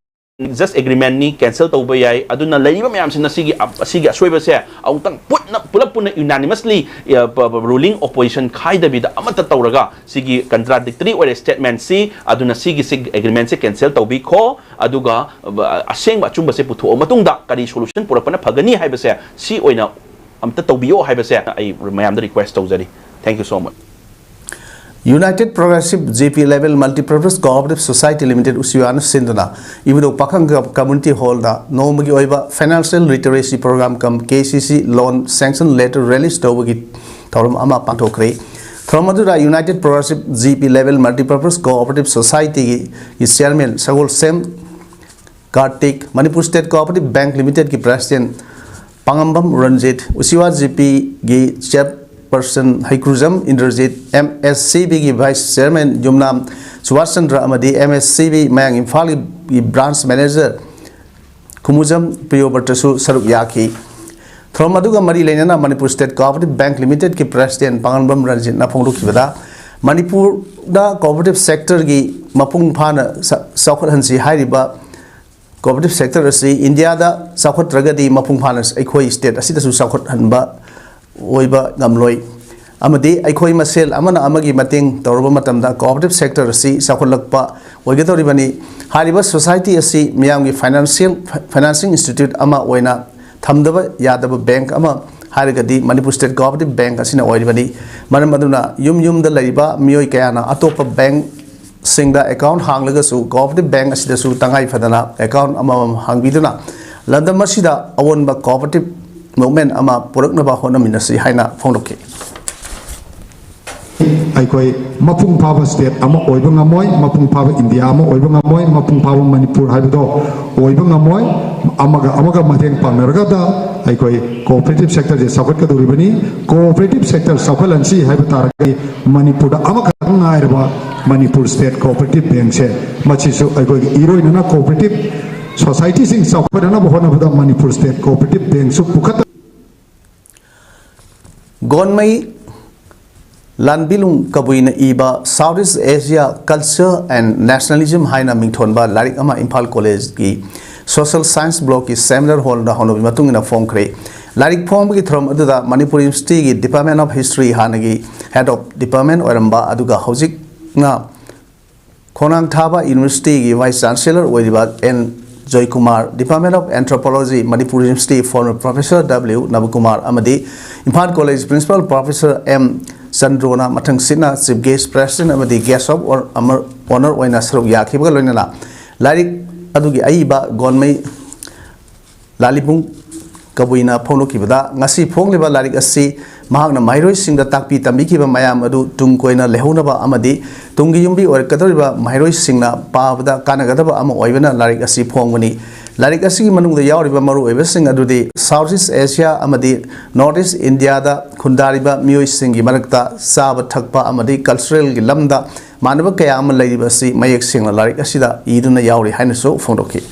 just ꯑꯦꯒ꯭ꯔꯤꯃꯦꯟꯅꯤ, ꯀꯦꯟꯁꯦꯜ ꯇꯧꯕ ꯌꯥꯏ꯫ ꯑꯗꯨꯅ ꯂꯩꯔꯤꯕ ꯃꯌꯥꯝꯁꯤꯅ ꯁꯤꯒꯤ, ꯑꯁꯤꯒꯤ ꯑꯁꯣꯏꯕꯁꯦ ꯑꯃꯨꯛꯇꯪ ꯄꯨꯟꯅ, ꯄꯨꯂꯞ ꯄꯨꯟꯅ unanimously, ꯑ, ꯄ-, ꯄ-, ꯔꯨꯂꯤꯡ ꯑꯣꯄꯣꯖꯤꯁꯟ ꯈꯥꯏꯗꯕꯤꯗ ꯑꯃꯠꯇ ꯇꯧꯔꯒ ꯁꯤꯒꯤ ꯀꯟꯇ꯭ꯔꯥꯗꯤꯛꯇꯔꯤ ꯑꯣꯏꯔꯦ ꯁ꯭ꯇꯦꯠꯃꯦꯟꯁꯤ꯫ ꯑꯗꯨꯅ ꯁꯤꯒꯤꯁꯤ ꯑꯦꯒ꯭ꯔꯤꯃꯦꯟꯁꯦ ꯀꯦꯟꯁꯦꯜ ꯇꯧꯕꯤꯈꯣ꯫ ꯑꯗꯨꯒ, ꯑ, ꯑꯁꯦꯡꯕ ꯑꯆꯨꯝꯕꯁꯦ ꯄꯨꯊꯣꯛꯑ ꯃꯇꯨꯡꯗ ꯀꯔꯤ ꯁꯣꯂꯨꯁꯟ ꯄꯨꯔꯛꯄꯅ ꯐꯒꯅꯤ ꯍꯥꯏꯕꯁꯦ ꯁꯤ ꯑꯣꯏꯅ ꯑꯝꯇ ꯇꯧꯕꯤꯌꯣ ꯍꯥꯏꯕꯁꯦ ꯑꯩ ꯃꯌꯥꯝꯗ ꯔꯤꯀ꯭ꯋꯦꯁ ꯇꯧꯖꯔꯤ꯫ Thank you so much. United Progressive G P Level Multipurpose Cooperative Society Limited ꯎꯆꯤꯋꯥꯅ ꯁꯤꯟꯗꯨꯅ ꯏꯕꯨꯙꯧ ꯄꯥꯈꯪ ꯀꯝꯃ꯭ꯌꯨꯅꯤꯇꯤ ꯍꯣꯜꯗ ꯅꯣꯡꯃꯒꯤ ꯑꯣꯏꯕ Financial Literacy Program cum K C C Loan Sanction Letter release ꯇꯧꯕꯒꯤ ꯊꯧꯔꯝ ꯑꯃ ꯄꯥꯡꯊꯣꯛꯈ꯭ꯔꯦ꯫ ꯊꯧꯔꯝ ꯑꯗꯨꯗ United Progressive G P Level Multipurpose Cooperative Society ꯒꯤ chairman Sagolsem Kartik, Manipur State Cooperative Bank ꯂꯤꯃꯤꯇꯦꯗꯀꯤ ꯄ꯭ꯔꯦꯁꯤꯗꯦꯟꯠ ꯄꯥꯉꯝꯕꯝ ꯔꯟꯖꯤꯠ, ꯎꯆꯤꯋꯥ ꯖꯤꯄꯤꯒꯤ chairperson Heikrujam Indrajit, M S C ꯕꯤꯒꯤ ꯚꯥꯏꯁ ꯆꯤꯌꯔꯃꯦꯟ ꯌꯨꯝꯅꯥꯝ ꯁꯨꯕꯥꯁ ꯆꯟꯗ꯭ꯔ ꯑꯃꯗꯤ ꯑꯦꯝ ꯑꯦꯁ ꯁꯤ ꯕꯤ ꯃꯌꯥꯡ ꯏꯝꯐꯥꯜꯒꯤ ꯕ꯭ꯔꯥꯟꯁ ꯃꯦꯅꯦꯖꯔ ꯈꯨꯃꯨꯖꯝ ꯄ꯭ꯔꯤꯌꯣꯕ꯭ꯔꯇꯁꯨ ꯁꯔꯨꯛ ꯌꯥꯈꯤ꯫ ꯊꯧꯔꯝ ꯑꯗꯨꯒ ꯃꯔꯤ ꯂꯩꯅꯅ ꯃꯅꯤꯄꯨꯔ ꯁ꯭ꯇꯦꯠ ꯀꯣꯑꯣꯄꯔꯦꯇꯤꯚ ꯕꯦꯡꯛ ꯂꯤꯃꯤꯇꯦꯗꯀꯤ ꯄ꯭ꯔꯦꯁꯤꯗꯦꯟꯠ ꯄꯥꯉꯝꯕꯝ ꯔꯟꯖꯤꯠꯅ ꯐꯣꯡꯗꯣꯛꯈꯤꯕꯗ, ꯃꯅꯤꯄꯨꯔꯗ ꯀꯣꯑꯣꯄꯔꯦꯇꯤꯚ ꯁꯦꯛꯇꯔꯒꯤ ꯃꯄꯨꯡ ꯐꯥꯅ ꯆ-, ꯆꯥꯎꯈꯠꯍꯟꯁꯤ ꯍꯥꯏꯔꯤꯕ ꯀꯣꯑꯣꯄꯔꯦꯇꯤꯚ ꯁꯦꯛꯇꯔ ꯑꯁꯤ ꯏꯟꯗꯤꯌꯥꯗ ꯆꯥꯎꯈꯠꯇ꯭ꯔꯒꯗꯤ ꯃꯄꯨꯡ ꯐꯥꯅ ꯑꯩꯈꯣꯏ ꯁ꯭ꯇꯦꯠ ꯑꯁꯤꯗꯁꯨ ꯆꯥꯎꯈꯠꯍꯟꯕ ꯑꯣꯏꯕ ꯉꯝꯂꯣꯏ꯫ ꯑꯃꯗꯤ ꯑꯩꯈꯣꯏ ꯃꯁꯦꯜ ꯑꯃꯅ ꯑꯃꯒꯤ ꯃꯇꯦꯡ ꯇꯧꯔꯕ ꯃꯇꯝꯗ cooperative sector ꯑꯁꯤ ꯆꯥꯎꯈꯠꯂꯛꯄ ꯑꯣꯏꯒꯗꯧꯔꯤꯕꯅꯤ꯫ ꯍꯥꯏꯔꯤꯕ society ꯑꯁꯤ ꯃꯤꯌꯥꯝꯒꯤ financial, financing institute ꯑꯃ ꯑꯣꯏꯅ ꯊꯝꯗꯕ ꯌꯥꯗꯕ bank ꯑꯃ ꯍꯥꯏꯔꯒꯗꯤ Manipur State Cooperative Bank ꯑꯁꯤꯅ ꯑꯣꯏꯔꯤꯕꯅꯤ꯫ ꯃꯔꯝ ꯑꯗꯨꯅ ꯌꯨꯝ ꯌꯨꯝꯗ ꯂꯩꯔꯤꯕ ꯃꯤꯑꯣꯏ ꯀꯌꯥꯅ ꯑꯇꯣꯞꯄ bank ꯁꯤꯡꯗ account ꯍꯥꯡꯂꯒꯁꯨ cooperative bank ꯑꯁꯤꯗꯁꯨ ꯇꯉꯥꯏ ꯐꯗꯅ account ꯑꯃꯃꯝ ꯍꯥꯡꯕꯤꯗꯨꯅ ꯂꯝꯗꯝ ꯑꯁꯤꯗ ꯑꯑꯣꯟꯕ cooperative movement ꯑꯃ ꯄꯨꯔꯛꯅꯕ ꯍꯣꯠꯅꯃꯤꯟꯅꯁꯤ ꯍꯥꯏꯅ ꯐꯣꯡꯗꯣꯛꯈꯤ꯫ ꯑꯩꯈꯣꯏ ꯃꯄꯨꯡ ꯐꯥꯕ state ꯑꯃ ꯑꯣꯏꯕ ꯉꯝꯃꯣꯏ, ꯃꯄꯨꯡ ꯐꯥꯕ India ꯑꯃ ꯑꯣꯏꯕ ꯉꯝꯃꯣꯏ, ꯃꯄꯨꯡ ꯐꯥꯕ ꯃꯅꯤꯄꯨꯔ ꯍꯥꯏꯕꯗꯣ ꯑꯣꯏꯕ ꯉꯝꯃꯣꯏ꯫ ꯑꯃꯒ ꯑꯃꯒ ꯃꯇꯦꯡ ꯄꯥꯡꯅꯔꯒꯗ ꯑꯩꯈꯣꯏ cooperative sector ꯁꯦ ꯆꯥꯎꯈꯠꯀꯗꯧꯔꯤꯕꯅꯤ꯫ Cooperative sector ꯆꯥꯎꯈꯠꯍꯟꯁꯤ ꯍꯥꯏꯕ ꯇꯥꯔꯒꯗꯤ ꯃꯅꯤꯄꯨꯔꯗ ꯑꯃꯈꯛꯇꯪ ꯉꯥꯏꯔꯕ Manipur State Cooperative Bank ꯁꯦ, ꯃꯁꯤꯁꯨ ꯑꯩꯈꯣꯏꯒꯤ ꯏꯔꯣꯏꯅꯅ cooperative society ꯁꯤꯡ ꯆꯥꯎꯈꯠꯅꯅꯕ ꯍꯣꯠꯅꯕꯗ Manipur State Cooperative Bank ꯁꯨ ꯄꯨꯈꯠ ꯒꯣꯟꯃꯩ ꯂꯥꯟꯕꯤꯂꯨꯡ ꯀꯕꯨꯏꯅ ꯏꯕ South East Asia Culture and Nationalism ꯍꯥꯏꯅ ꯃꯤꯡꯊꯣꯟꯕ ꯂꯥꯏꯔꯤꯛ ꯑꯃ ꯏꯝꯐꯥꯜ ꯀꯣꯂꯦꯖꯀꯤ social science block ꯀꯤ seminar hall ꯗ ꯍꯧꯅꯕꯤ ꯃꯇꯨꯡ ꯏꯟꯅ ꯐꯣꯡꯈ꯭ꯔꯦ꯫ ꯂꯥꯏꯔꯤꯛ ꯐꯣꯡꯕꯒꯤ ꯊꯧꯔꯝ ꯑꯗꯨꯗ Manipur University ꯒꯤ Department of History ꯍꯥꯟꯅꯒꯤ head of department ꯑꯣꯏꯔꯝꯕ ꯑꯗꯨꯒ ꯍꯧꯖꯤꯛꯅ ꯈꯣꯡꯅꯥꯡ ꯊꯥꯕ University ꯒꯤ Vice Chancellor ꯑꯣꯏꯔꯤꯕ N Joykumar, Department of Anthropology, Manipur University former Professor W Nabakumar ꯑꯃꯗꯤ Imphal College Principal Professor M ꯆꯟꯗ꯭ꯔꯣꯅ ꯃꯊꯪꯁꯤꯠꯅ Chief Guest, President ꯑꯃꯗꯤ Guest of Honor ꯑꯣꯏꯅ ꯁꯔꯨꯛ ꯌꯥꯈꯤꯕꯒ ꯂꯣꯏꯅꯅ ꯂꯥꯏꯔꯤꯛ ꯑꯗꯨꯒꯤ ꯑꯏꯕ ꯒꯣꯟꯃꯩ ꯂꯥꯂꯤꯕꯨꯡ ꯀꯕꯨꯏꯅ ꯐꯣꯡꯗꯣꯛꯈꯤꯕꯗ, ꯉꯁꯤ ꯐꯣꯡꯂꯤꯕ ꯂꯥꯏꯔꯤꯛ ꯑꯁꯤ ꯃꯍꯥꯛꯅ ꯃꯍꯩꯔꯣꯏꯁꯤꯡꯗ ꯇꯥꯛꯄꯤ ꯇꯝꯕꯤꯈꯤꯕ ꯃꯌꯥꯝ ꯑꯗꯨ ꯇꯨꯡ ꯀꯣꯏꯅ ꯂꯩꯍꯧꯅꯕ ꯑꯃꯗꯤ ꯇꯨꯡꯒꯤ ꯌꯨꯝꯕꯤ ꯑꯣꯏꯔꯛꯀꯗꯧꯔꯤꯕ ꯃꯍꯩꯔꯣꯏꯁꯤꯡꯅ ꯄꯥꯕꯗ ꯀꯥꯟꯅꯒꯗꯕ ꯑꯃ ꯑꯣꯏꯕꯅ ꯂꯥꯏꯔꯤꯛ ꯑꯁꯤ ꯐꯣꯡꯕꯅꯤ꯫ ꯂꯥꯏꯔꯤꯛ ꯑꯁꯤꯒꯤ ꯃꯅꯨꯡꯗ ꯌꯥꯎꯔꯤꯕ ꯃꯔꯨꯑꯣꯏꯕꯁꯤꯡ ꯑꯗꯨꯗꯤ South East Asia ꯑꯃꯗꯤ North East India ꯗ ꯈꯨꯟꯗꯥꯔꯤꯕ ꯃꯤꯑꯣꯏꯁꯤꯡꯒꯤ ꯃꯔꯛꯇ ꯆꯥꯕ ꯊꯛꯄ ꯑꯃꯗꯤ cultural ꯒꯤ ꯂꯝꯗ ꯃꯥꯟꯅꯕ ꯀꯌꯥ ꯑꯃ ꯂꯩꯔꯤꯕ ꯑꯁꯤ ꯃꯌꯦꯛ ꯁꯦꯡꯅ ꯂꯥꯏꯔꯤꯛ ꯑꯁꯤꯗ ꯏꯗꯨꯅ ꯌꯥꯎꯔꯤ ꯍꯥꯏꯅꯁꯨ ꯐꯣꯡꯗꯣꯛꯈꯤ꯫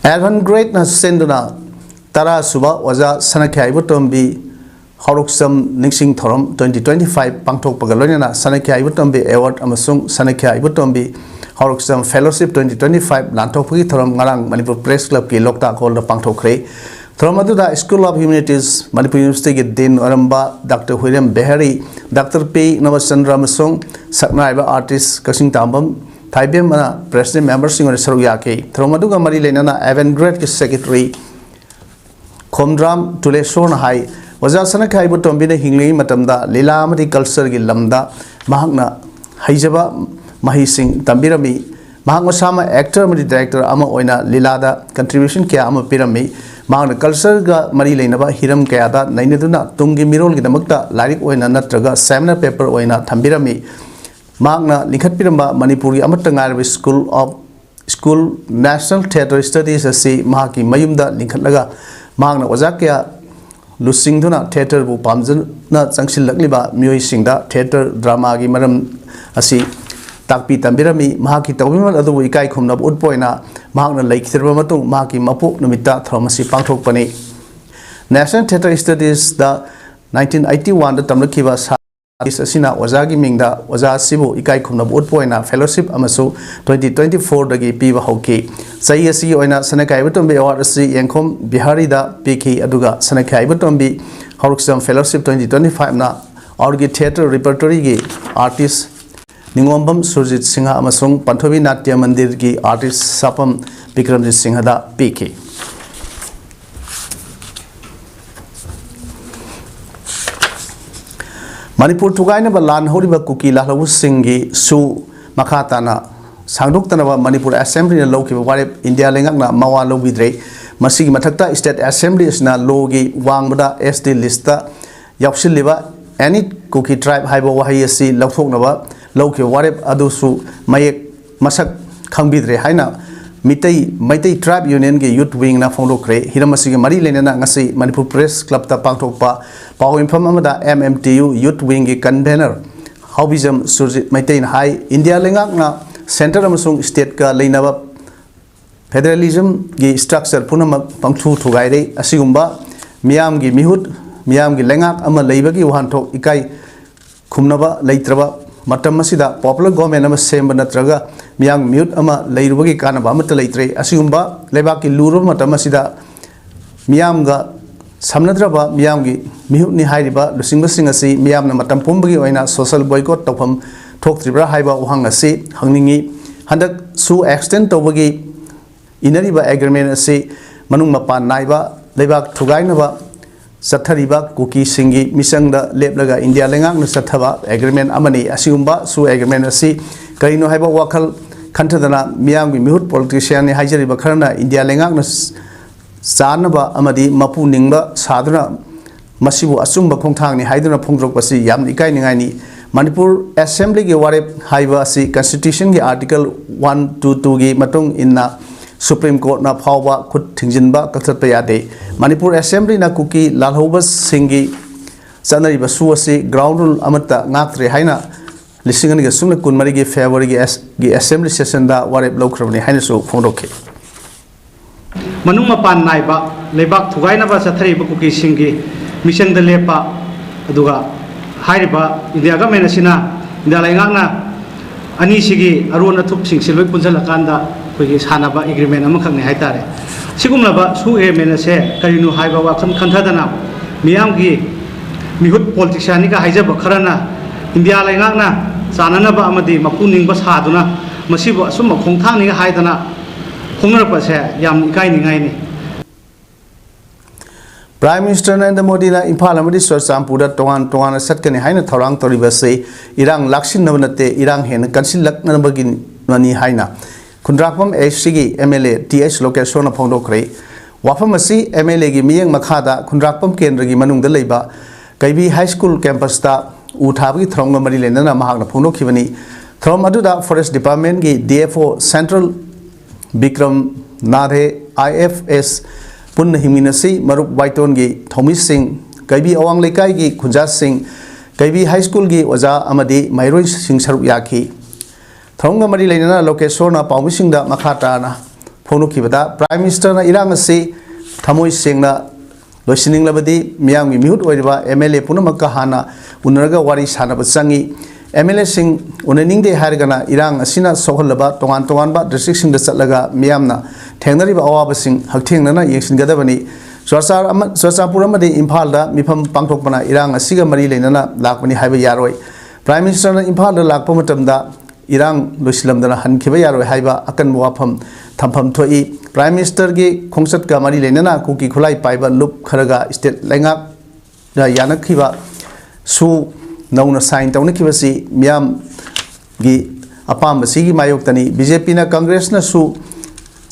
Avangardist ꯅ ꯁꯤꯟꯗꯨꯅ ꯇꯔꯥ ꯁꯨꯕ ꯑꯣꯖꯥ ꯁꯅꯥꯈ꯭ꯌꯥꯏ ꯏꯕꯣꯇꯣꯝꯕꯤ ꯍꯧꯔꯛꯆꯝ ꯅꯤꯡꯁꯤꯡ ꯊꯧꯔꯝ twenty twenty five ꯄꯥꯡꯊꯣꯛꯄꯒ ꯂꯣꯏꯅꯅ ꯁꯅꯥꯈ꯭ꯌꯥ ꯏꯕꯣꯇꯣꯝꯕꯤ Award ꯑꯃꯁꯨꯡ ꯁꯅꯥꯈ꯭ꯌꯥ ꯏꯕꯣꯇꯣꯝꯕꯤ ꯍꯧꯔꯛꯆꯝ Fellowship twenty twenty five ꯂꯥꯟꯊꯣꯛꯄꯒꯤ ꯊꯧꯔꯝ ꯉꯔꯥꯡ ꯃꯅꯤꯄꯨꯔ Press Clubꯀꯤ ꯂꯣꯛꯇꯥꯛ Hallꯗ ꯄꯥꯡꯊꯣꯛꯈ꯭ꯔꯦ꯫ ꯊꯧꯔꯝ ꯑꯗꯨꯗ School of Humanities Manipur Universityꯒꯤ Dean ꯑꯣꯏꯔꯝꯕ Doctor ꯍꯨꯏꯔꯦꯝ ꯕꯤꯍꯥꯔꯤ, Doctor ꯄꯤ ꯅꯕꯆꯟꯗ꯭ꯔ ꯑꯃꯁꯨꯡ ꯁꯛꯅꯥꯏꯕ artist ꯀꯛꯆꯤꯡ ꯇꯥꯝꯕꯝ ꯊꯥꯏꯕꯦꯝꯅ President memberꯁꯤꯡ ꯑꯣꯏꯅ ꯁꯔꯨꯛ ꯌꯥꯈꯤ꯫ ꯊꯧꯔꯝ ꯑꯗꯨꯒ ꯃꯔꯤ ꯂꯩꯅꯅ Avangardꯀꯤ Secretary ꯈꯣꯝꯗ꯭ꯔꯥꯝ ꯇꯨꯂꯦꯁꯣꯔꯅ ꯍꯥꯏ, ꯑꯣꯖꯥ ꯁꯅꯥꯈ꯭ꯌꯥ ꯏꯕꯣꯇꯣꯝꯕꯤꯅ ꯍꯤꯡꯂꯤꯉꯩ ꯃꯇꯝꯗ ꯂꯤꯂꯥ ꯑꯃꯗꯤ cultureꯒꯤ ꯂꯝꯗ ꯃꯍꯥꯛꯅ ꯍꯩꯖꯕ ꯃꯍꯩꯁꯤꯡ ꯇꯝꯕꯤꯔꯝꯃꯤ꯫ ꯃꯍꯥꯛ ꯃꯁꯥꯃꯛ actor ꯑꯃꯗꯤ director ꯑꯃ ꯑꯣꯏꯅ ꯂꯤꯂꯥꯗ contribution ꯀꯌꯥ ꯑꯃ ꯄꯤꯔꯝꯃꯤ꯫ ꯃꯍꯥꯛꯅ cultureꯒ ꯃꯔꯤ ꯂꯩꯅꯕ ꯍꯤꯔꯝ ꯀꯌꯥꯗ ꯅꯩꯅꯗꯨꯅ ꯇꯨꯡꯒꯤ ꯃꯤꯔꯣꯜꯒꯤꯗꯃꯛꯇ ꯂꯥꯏꯔꯤꯛ ꯑꯣꯏꯅ ꯅꯠꯇ꯭ꯔꯒ seminar paper ꯑꯣꯏꯅ ꯊꯝꯕꯤꯔꯝꯃꯤ꯫ ꯃꯍꯥꯛꯅ ꯂꯤꯡꯈꯠꯄꯤꯔꯝꯕ ꯃꯅꯤꯄꯨꯔꯒꯤ ꯑꯃꯠꯇ ꯉꯥꯏꯔꯕ School of School National Theatre Studies ꯑꯁꯤ ꯃꯍꯥꯛꯀꯤ ꯃꯌꯨꯝꯗ ꯂꯤꯡꯈꯠꯂꯒ ꯃꯍꯥꯛꯅ ꯑꯣꯖꯥ ꯀꯌꯥ ꯂꯨꯆꯤꯡꯗꯨꯅ theatreꯕꯨ ꯄꯥꯝꯖꯅ ꯆꯪꯁꯤꯜꯂꯛꯂꯤꯕ ꯃꯤꯑꯣꯏꯁꯤꯡꯗ theatre dramaꯒꯤ ꯃꯔꯝ ꯑꯁꯤ ꯇꯥꯛꯄꯤ ꯇꯝꯕꯤꯔꯝꯃꯤ꯫ ꯃꯍꯥꯛꯀꯤ ꯇꯧꯕꯤꯃꯜ ꯑꯗꯨꯕꯨ ꯏꯀꯥꯏ ꯈꯨꯝꯅꯕ ꯎꯠꯄ ꯑꯣꯏꯅ ꯃꯍꯥꯛꯅ ꯂꯩꯈꯤꯗ꯭ꯔꯕ ꯃꯇꯨꯡ ꯃꯍꯥꯛꯀꯤ ꯃꯄꯣꯛ ꯅꯨꯃꯤꯠꯇ ꯊꯧꯔꯝ ꯑꯁꯤ ꯄꯥꯡꯊꯣꯛꯄꯅꯤ꯫ National Theatre Studiesꯗ nineteen eighty oneꯗ ꯇꯝꯂꯛꯈꯤꯕ ꯁꯥ artist ꯑꯁꯤꯅ ꯑꯣꯖꯥꯒꯤ ꯃꯤꯡꯗ ꯑꯣꯖꯥ ꯑꯁꯤꯕꯨ ꯏꯀꯥꯏ ꯈꯨꯝꯅꯕ ꯎꯠꯄ ꯑꯣꯏꯅ fellowship ꯑꯃꯁꯨ twenty twenty fourꯗꯒꯤ ꯄꯤꯕ ꯍꯧꯈꯤ꯫ ꯆꯍꯤ ꯑꯁꯤꯒꯤ ꯑꯣꯏꯅ ꯁꯅꯥꯈ꯭ꯌꯥ ꯏꯕꯣꯇꯣꯝꯕꯤ Award ꯑꯁꯤ ꯌꯦꯡꯈꯣꯝ ꯕꯤꯍꯥꯔꯤꯗ ꯄꯤꯈꯤ, ꯑꯗꯨꯒ ꯁꯅꯥꯈ꯭ꯌꯥ ꯏꯕꯣꯇꯣꯝꯕꯤ ꯍꯧꯔꯛꯆꯝ Fellowship twenty twenty fiveꯅ Awardꯒꯤ theatre repertoryꯒꯤ artist ꯅꯤꯉꯣꯝꯕꯝ Surjit Singh ꯑꯃꯁꯨꯡ ꯄꯟꯊꯣꯏꯕꯤ ꯅꯥꯇ꯭ꯌ ꯃꯟꯗꯤꯔꯒꯤ artist ꯁꯥꯄꯝ ꯕꯤꯀ꯭ꯔꯝꯖꯤꯠ ꯁꯤꯡꯍꯗ ꯄꯤꯈꯤ꯫ ꯃꯅꯤꯄꯨꯔ ꯊꯨꯒꯥꯏꯅꯕ ꯂꯥꯟ ꯍꯧꯔꯤꯕ ꯀꯨꯀꯤ ꯂꯥꯜꯍꯧꯕꯁꯤꯡꯒꯤ ꯁꯨ ꯃꯈꯥ ꯇꯥꯅ ꯁꯥꯡꯗꯣꯛꯇꯅꯕ ꯃꯅꯤꯄꯨꯔ Assemblyꯅ ꯂꯧꯈꯤꯕ ꯋꯥꯔꯦꯞ ꯏꯟꯗꯤꯌꯥ ꯂꯩꯉꯥꯛꯅ ꯃꯋꯥ ꯂꯧꯕꯤꯗ꯭ꯔꯦ꯫ ꯃꯁꯤꯒꯤ ꯃꯊꯛꯇ State Assembly ꯑꯁꯤꯅ lawꯒꯤ ꯋꯥꯡꯃꯗ ST listꯇ ꯌꯥꯎꯁꯤꯜꯂꯤꯕ any Kuki tribe ꯍꯥꯏꯕ ꯋꯥꯍꯩ ꯑꯁꯤ ꯂꯧꯊꯣꯛꯅꯕ ꯂꯧꯈꯤꯕ ꯋꯥꯔꯦꯞ ꯑꯗꯨꯁꯨ ꯃꯌꯦꯛ ꯃꯁꯛ ꯈꯪꯕꯤꯗ꯭ꯔꯦ ꯍꯥꯏꯅ ꯃꯤꯇꯩ, ꯃꯩꯇꯩ Tribe Unionꯒꯤ Youth Wingꯅ ꯐꯣꯡꯗꯣꯛꯈ꯭ꯔꯦ꯫ ꯍꯤꯔꯝ ꯑꯁꯤꯒ ꯃꯔꯤ ꯂꯩꯅꯅ ꯉꯁꯤ ꯃꯅꯤꯄꯨꯔ Press Clubꯇ ꯄꯥꯡꯊꯣꯛꯄ ꯄꯥꯎ ꯃꯤꯐꯝ ꯑꯃꯗ MMTU Youth Wingꯒꯤ convener ꯍꯥꯎꯕꯤꯖꯝ ꯁꯨꯔꯖꯤꯠ ꯃꯩꯇꯩꯅ ꯍꯥꯏ, ꯏꯟꯗꯤꯌꯥ ꯂꯩꯉꯥꯛꯅ centre ꯑꯃꯁꯨꯡ stateꯀ ꯂꯩꯅꯕ federalismꯒꯤ structure ꯄꯨꯝꯅꯃꯛ ꯄꯪꯊꯨ ꯊꯨꯒꯥꯏꯔꯦ꯫ ꯑꯁꯤꯒꯨꯝꯕ ꯃꯤꯌꯥꯝꯒꯤ ꯃꯤꯍꯨꯠ ꯃꯤꯌꯥꯝꯒꯤ ꯂꯩꯉꯥꯛ ꯑꯃ ꯂꯩꯕꯒꯤ ꯋꯥꯍꯟꯊꯣꯛ ꯏꯀꯥꯏ ꯈꯨꯝꯅꯕ ꯂꯩꯇ꯭ꯔꯕ ꯃꯇꯝ ꯑꯁꯤꯗ popular government ꯑꯃ ꯁꯦꯝꯕ ꯅꯠꯇ꯭ꯔꯒ ꯃꯤꯌꯥꯝꯒꯤ ꯃꯤꯍꯨꯠ ꯑꯃ ꯂꯩꯔꯨꯕꯒꯤ ꯀꯥꯟꯅꯕ ꯑꯃꯠꯇ ꯂꯩꯇ꯭ꯔꯦ꯫ ꯑꯁꯤꯒꯨꯝꯕ ꯂꯩꯕꯥꯛꯀꯤ ꯂꯨꯔꯕ ꯃꯇꯝ ꯑꯁꯤꯗ ꯃꯤꯌꯥꯝꯒ ꯁꯝꯅꯗ꯭ꯔꯕ ꯃꯤꯌꯥꯝꯒꯤ ꯃꯤꯍꯨꯠꯅꯤ ꯍꯥꯏꯔꯤꯕ ꯂꯨꯆꯤꯡꯕꯁꯤꯡ ꯑꯁꯤ ꯃꯤꯌꯥꯝꯅ ꯃꯇꯝ ꯄꯨꯝꯕꯒꯤ ꯑꯣꯏꯅ social boycott ꯇꯧꯐꯝ ꯊꯣꯛꯇ꯭ꯔꯤꯕ꯭ꯔꯥ ꯍꯥꯏꯕ ꯋꯥꯍꯪ ꯑꯁꯤ ꯍꯪꯅꯤꯡꯏ꯫ ꯍꯟꯗꯛꯁꯨ extend ꯇꯧꯕꯒꯤ ꯏꯅꯔꯤꯕ agreement ꯑꯁꯤ ꯃꯅꯨꯡ ꯃꯄꯥꯟ ꯅꯥꯏꯕ, ꯂꯩꯕꯥꯛ ꯊꯨꯒꯥꯏꯅꯕ ꯆꯠꯊꯔꯤꯕ ꯀꯨꯀꯤꯁꯤꯡꯒꯤ ꯃꯤꯆꯪꯗ ꯂꯦꯞꯂꯒ ꯏꯟꯗꯤꯌꯥ ꯂꯩꯉꯥꯛꯅ ꯆꯠꯊꯕ agreement ꯑꯃꯅꯤ꯫ ꯑꯁꯤꯒꯨꯝꯕ ꯁꯨ agreement ꯑꯁꯤ ꯀꯔꯤꯅꯣ ꯍꯥꯏꯕ ꯋꯥꯈꯜ ꯈꯟꯊꯗꯅ ꯃꯤꯌꯥꯝꯒꯤ ꯃꯤꯍꯨꯠ politicianꯅꯤ ꯍꯥꯏꯖꯔꯤꯕ ꯈꯔꯅ ꯏꯟꯗꯤꯌꯥ ꯂꯩꯉꯥꯛꯅ ꯆꯥꯅꯕ ꯑꯃꯗꯤ ꯃꯄꯨ ꯅꯤꯡꯕ ꯁꯥꯗꯨꯅ ꯃꯁꯤꯕꯨ ꯑꯆꯨꯝꯕ ꯈꯣꯡꯊꯥꯡꯅꯤ ꯍꯥꯏꯗꯨꯅ ꯐꯣꯡꯗꯣꯔꯛꯄꯁꯤ ꯌꯥꯝꯅ ꯏꯀꯥꯏꯅꯤꯡꯉꯥꯏꯅꯤ꯫ ꯃꯅꯤꯄꯨꯔ Assemblyꯒꯤ ꯋꯥꯔꯦꯞ ꯍꯥꯏꯕ ꯑꯁꯤ constitutionꯒꯤ article one two twoꯒꯤ ꯃꯇꯨꯡ ꯏꯟꯅ Supreme Courtꯅ ꯐꯥꯎꯕ ꯈꯨꯠ ꯊꯤꯡꯖꯤꯟꯕ ꯀꯛꯊꯠꯄ ꯌꯥꯗꯦ꯫ ꯃꯅꯤꯄꯨꯔ Assemblyꯅ ꯀꯨꯀꯤ ꯂꯥꯜꯍꯧꯕꯁꯤꯡꯒꯤ ꯆꯠꯅꯔꯤꯕ ꯁꯨ ꯑꯁꯤ ground rule ꯑꯃꯠꯇ ꯉꯥꯛꯇ꯭ꯔꯦ ꯍꯥꯏꯅ ꯂꯤꯁꯤꯡ ꯑꯅꯤꯒ ꯁꯨꯞꯅ ꯀꯨꯟꯃꯔꯤꯒꯤ Februaryꯒꯤ ꯑꯦꯁ-, ꯒꯤ Assembly sessionꯗ ꯋꯥꯔꯦꯞ ꯂꯧꯈ꯭ꯔꯕꯅꯤ ꯍꯥꯏꯅꯁꯨ ꯐꯣꯡꯗꯣꯛꯈꯤ꯫ ꯃꯅꯨꯡ ꯃꯄꯥꯟ ꯅꯥꯏꯕ ꯂꯩꯕꯥꯛ ꯊꯨꯒꯥꯏꯅꯕ ꯆꯠꯊꯔꯤꯕ ꯀꯨꯀꯤꯁꯤꯡꯒꯤ ꯃꯤꯆꯪꯗ ꯂꯦꯞꯄ, ꯑꯗꯨꯒ ꯍꯥꯏꯔꯤꯕ ꯏꯟꯗꯤꯌꯥ government ꯑꯁꯤꯅ, ꯏꯟꯗꯤꯌꯥ ꯂꯩꯉꯥꯛꯅ ꯑꯅꯤꯁꯤꯒꯤ ꯑꯔꯣꯟ ꯑꯊꯨꯞꯁꯤꯡꯁꯤ ꯂꯣꯏ ꯄꯨꯟꯁꯤꯜꯂꯀꯥꯟꯗ ꯑꯩꯈꯣꯏꯒꯤ ꯁꯥꯟꯅꯕ agreement ꯑꯃꯈꯛꯅꯤ ꯍꯥꯏꯇꯥꯔꯦ꯫ ꯁꯤꯒꯨꯝꯂꯕ ꯁꯨ agreement ꯑꯁꯦ ꯀꯔꯤꯅꯣ ꯍꯥꯏꯕ ꯋꯥꯈꯜ ꯈꯟꯊꯗꯅ ꯃꯤꯌꯥꯝꯒꯤ ꯃꯤꯍꯨꯠ politicianꯅꯤꯒ ꯍꯥꯏꯖꯕ ꯈꯔꯅ ꯏꯟꯗꯤꯌꯥ ꯂꯩꯉꯥꯛꯅ ꯆꯥꯟꯅꯅꯕ ꯑꯃꯗꯤ ꯃꯄꯨ ꯅꯤꯡꯕ ꯁꯥꯗꯨꯅ ꯃꯁꯤꯕꯨ ꯑꯆꯨꯝꯕ ꯈꯣꯡꯊꯥꯡꯅꯤꯒ ꯍꯥꯏꯗꯅ ꯐꯣꯡꯅꯔꯛꯄꯁꯦ ꯌꯥꯝ ꯏꯀꯥꯏꯅꯤꯡꯉꯥꯏꯅꯤ꯫ Prime Minister ꯅꯔꯦꯟꯗ꯭ꯔ ꯃꯣꯗꯤꯅ ꯏꯝꯐꯥꯜ ꯑꯃꯗꯤ ꯆꯨꯔꯆꯥꯟꯄꯨꯔꯗ ꯇꯣꯉꯥꯟ ꯇꯣꯉꯥꯟꯅ ꯆꯠꯀꯅꯤ ꯍꯥꯏꯅ ꯊꯧꯔꯥꯡ ꯇꯧꯔꯤꯕ ꯑꯁꯤ ꯏꯔꯥꯡ ꯂꯥꯛꯁꯤꯟꯅꯕ ꯅꯠꯇꯦ, ꯏꯔꯥꯡ ꯍꯦꯟꯅ ꯀꯟꯁꯤꯜꯂꯛꯅꯕꯒꯤꯅꯤ ꯍꯥꯏꯅ ꯈꯨꯟꯗ꯭ꯔꯥꯛꯄꯝ H Cꯒꯤ M L A T H ꯂꯣꯀꯦꯁꯣꯔꯅ ꯐꯣꯡꯗꯣꯛꯈ꯭ꯔꯦ꯫ ꯋꯥꯐꯝ ꯑꯁꯤ M L Aꯒꯤ ꯃꯤꯠꯌꯦꯡ ꯃꯈꯥꯗ ꯈꯨꯟꯗ꯭ꯔꯥꯛꯄꯝ ꯀꯦꯟꯗ꯭ꯔꯒꯤ ꯃꯅꯨꯡꯗ ꯂꯩꯕ ꯀꯩꯕꯤ High School campusꯇ ꯎ ꯊꯥꯕꯒꯤ ꯊꯧꯔꯝꯒ ꯃꯔꯤ ꯂꯩꯅꯅ ꯃꯍꯥꯛꯅ ꯐꯣꯡꯗꯣꯛꯈꯤꯕꯅꯤ꯫ ꯊꯧꯔꯝ ꯑꯗꯨꯗ Forest Departmentꯀꯤ D F O Central Bikram ꯅꯥꯊꯦ, I F S, ꯄꯨꯟꯅ ꯍꯤꯡꯃꯤꯟꯅꯁꯤ ꯃꯔꯨꯞ ꯋꯥꯏꯇꯣꯟꯒꯤ ꯊꯧꯃꯤꯁꯤꯡ, ꯀꯩꯕꯤ ꯑꯋꯥꯡ ꯂꯩꯀꯥꯏꯒꯤ ꯈꯨꯟꯖꯥꯁꯤꯡ, ꯀꯩꯕꯤ High Schoolꯒꯤ ꯑꯣꯖꯥ ꯑꯃꯗꯤ ꯃꯍꯩꯔꯣꯏꯁꯤꯡ ꯁꯔꯨꯛ ꯌꯥꯈꯤ꯫ ꯊꯧꯔꯝꯒ ꯃꯔꯤ ꯂꯩꯅꯅ ꯂꯣꯀꯦꯁꯣꯔꯅ ꯄꯥꯎꯃꯤꯁꯤꯡꯗ ꯃꯈꯥ ꯇꯥꯅ ꯐꯣꯡꯗꯣꯛꯈꯤꯕꯗ, Prime Ministerꯅ ꯏꯔꯥꯡ ꯑꯁꯤ ꯊꯃꯣꯏ ꯁꯦꯡꯅ ꯂꯣꯏꯁꯤꯟꯅꯤꯡꯂꯕꯗꯤ ꯃꯤꯌꯥꯝꯒꯤ ꯃꯤꯍꯨꯠ ꯑꯣꯏꯔꯤꯕ ꯑꯦꯝ ꯑꯦꯜ ꯑꯦ ꯄꯨꯝꯅꯃꯛꯀ ꯍꯥꯟꯅ ꯎꯅꯔꯒ ꯋꯥꯔꯤ ꯁꯥꯟꯅꯕ ꯆꯪꯏ꯫ ꯑꯦꯝ ꯑꯦꯜ ꯑꯦꯁꯤꯡ ꯎꯅꯅꯤꯡꯗꯦ ꯍꯥꯏꯔꯒꯅ ꯏꯔꯥꯡ ꯑꯁꯤꯅ ꯁꯣꯛꯍꯜꯂꯕ ꯇꯣꯉꯥꯟ ꯇꯣꯉꯥꯟꯕ ꯗꯤꯁꯇ꯭ꯔꯤꯛꯁꯤꯡꯗ ꯆꯠꯂꯒ ꯃꯤꯌꯥꯝꯅ ꯊꯦꯡꯅꯔꯤꯕ ꯑꯋꯥꯕꯁꯤꯡ ꯍꯛꯊꯦꯡꯅꯅ ꯌꯦꯡꯁꯤꯟꯒꯗꯕꯅꯤ꯫ ꯆꯨꯔꯆꯥꯟ ꯑꯃ-, ꯆꯨꯔꯆꯥꯟꯄꯨꯔ ꯑꯃꯗꯤ ꯏꯝꯐꯥꯜꯗ ꯃꯤꯐꯝ ꯄꯥꯡꯊꯣꯛꯄꯅ ꯏꯔꯥꯡ ꯑꯁꯤꯒ ꯃꯔꯤ ꯂꯩꯅꯅ ꯂꯥꯛꯄꯅꯤ ꯍꯥꯏꯕ ꯌꯥꯔꯣꯏ꯫ ꯄ꯭ꯔꯥꯏꯝ ꯃꯤꯅꯤꯁꯇꯔꯅ ꯏꯝꯐꯥꯜꯗ ꯂꯥꯛꯄ ꯃꯇꯝꯗ ꯏꯔꯥꯡ ꯂꯣꯏꯁꯤꯜꯂꯝꯗꯅ ꯍꯟꯈꯤꯕ ꯌꯥꯔꯣꯏ ꯍꯥꯏꯕ ꯑꯀꯟꯕ ꯋꯥꯐꯝ ꯊꯝꯐꯝ ꯊꯣꯛꯏ꯫ ꯄ꯭ꯔꯥꯏꯝ ꯃꯤꯅꯤꯁꯇꯔꯒꯤ ꯈꯣꯡꯆꯠꯀ ꯃꯔꯤ ꯂꯩꯅꯅ ꯀꯨꯀꯤ ꯈꯨꯠꯂꯥꯏ ꯄꯥꯏꯕ ꯂꯨꯞ ꯈꯔꯒ ꯁ꯭ꯇꯦꯠ ꯂꯩꯉꯥꯛꯅ ꯌꯥꯅꯈꯤꯕ ꯁꯨ ꯅꯧꯅ ꯁꯥꯏꯟ ꯇꯧꯅꯈꯤꯕꯁꯤ ꯃꯤꯌꯥꯝꯒꯤ ꯑꯄꯥꯝꯕꯁꯤꯒꯤ ꯃꯥꯌꯣꯛꯇꯅꯤ꯫ ꯕꯤ ꯖꯦ ꯄꯤꯅ ꯀꯪꯒ꯭ꯔꯦꯁꯅꯁꯨ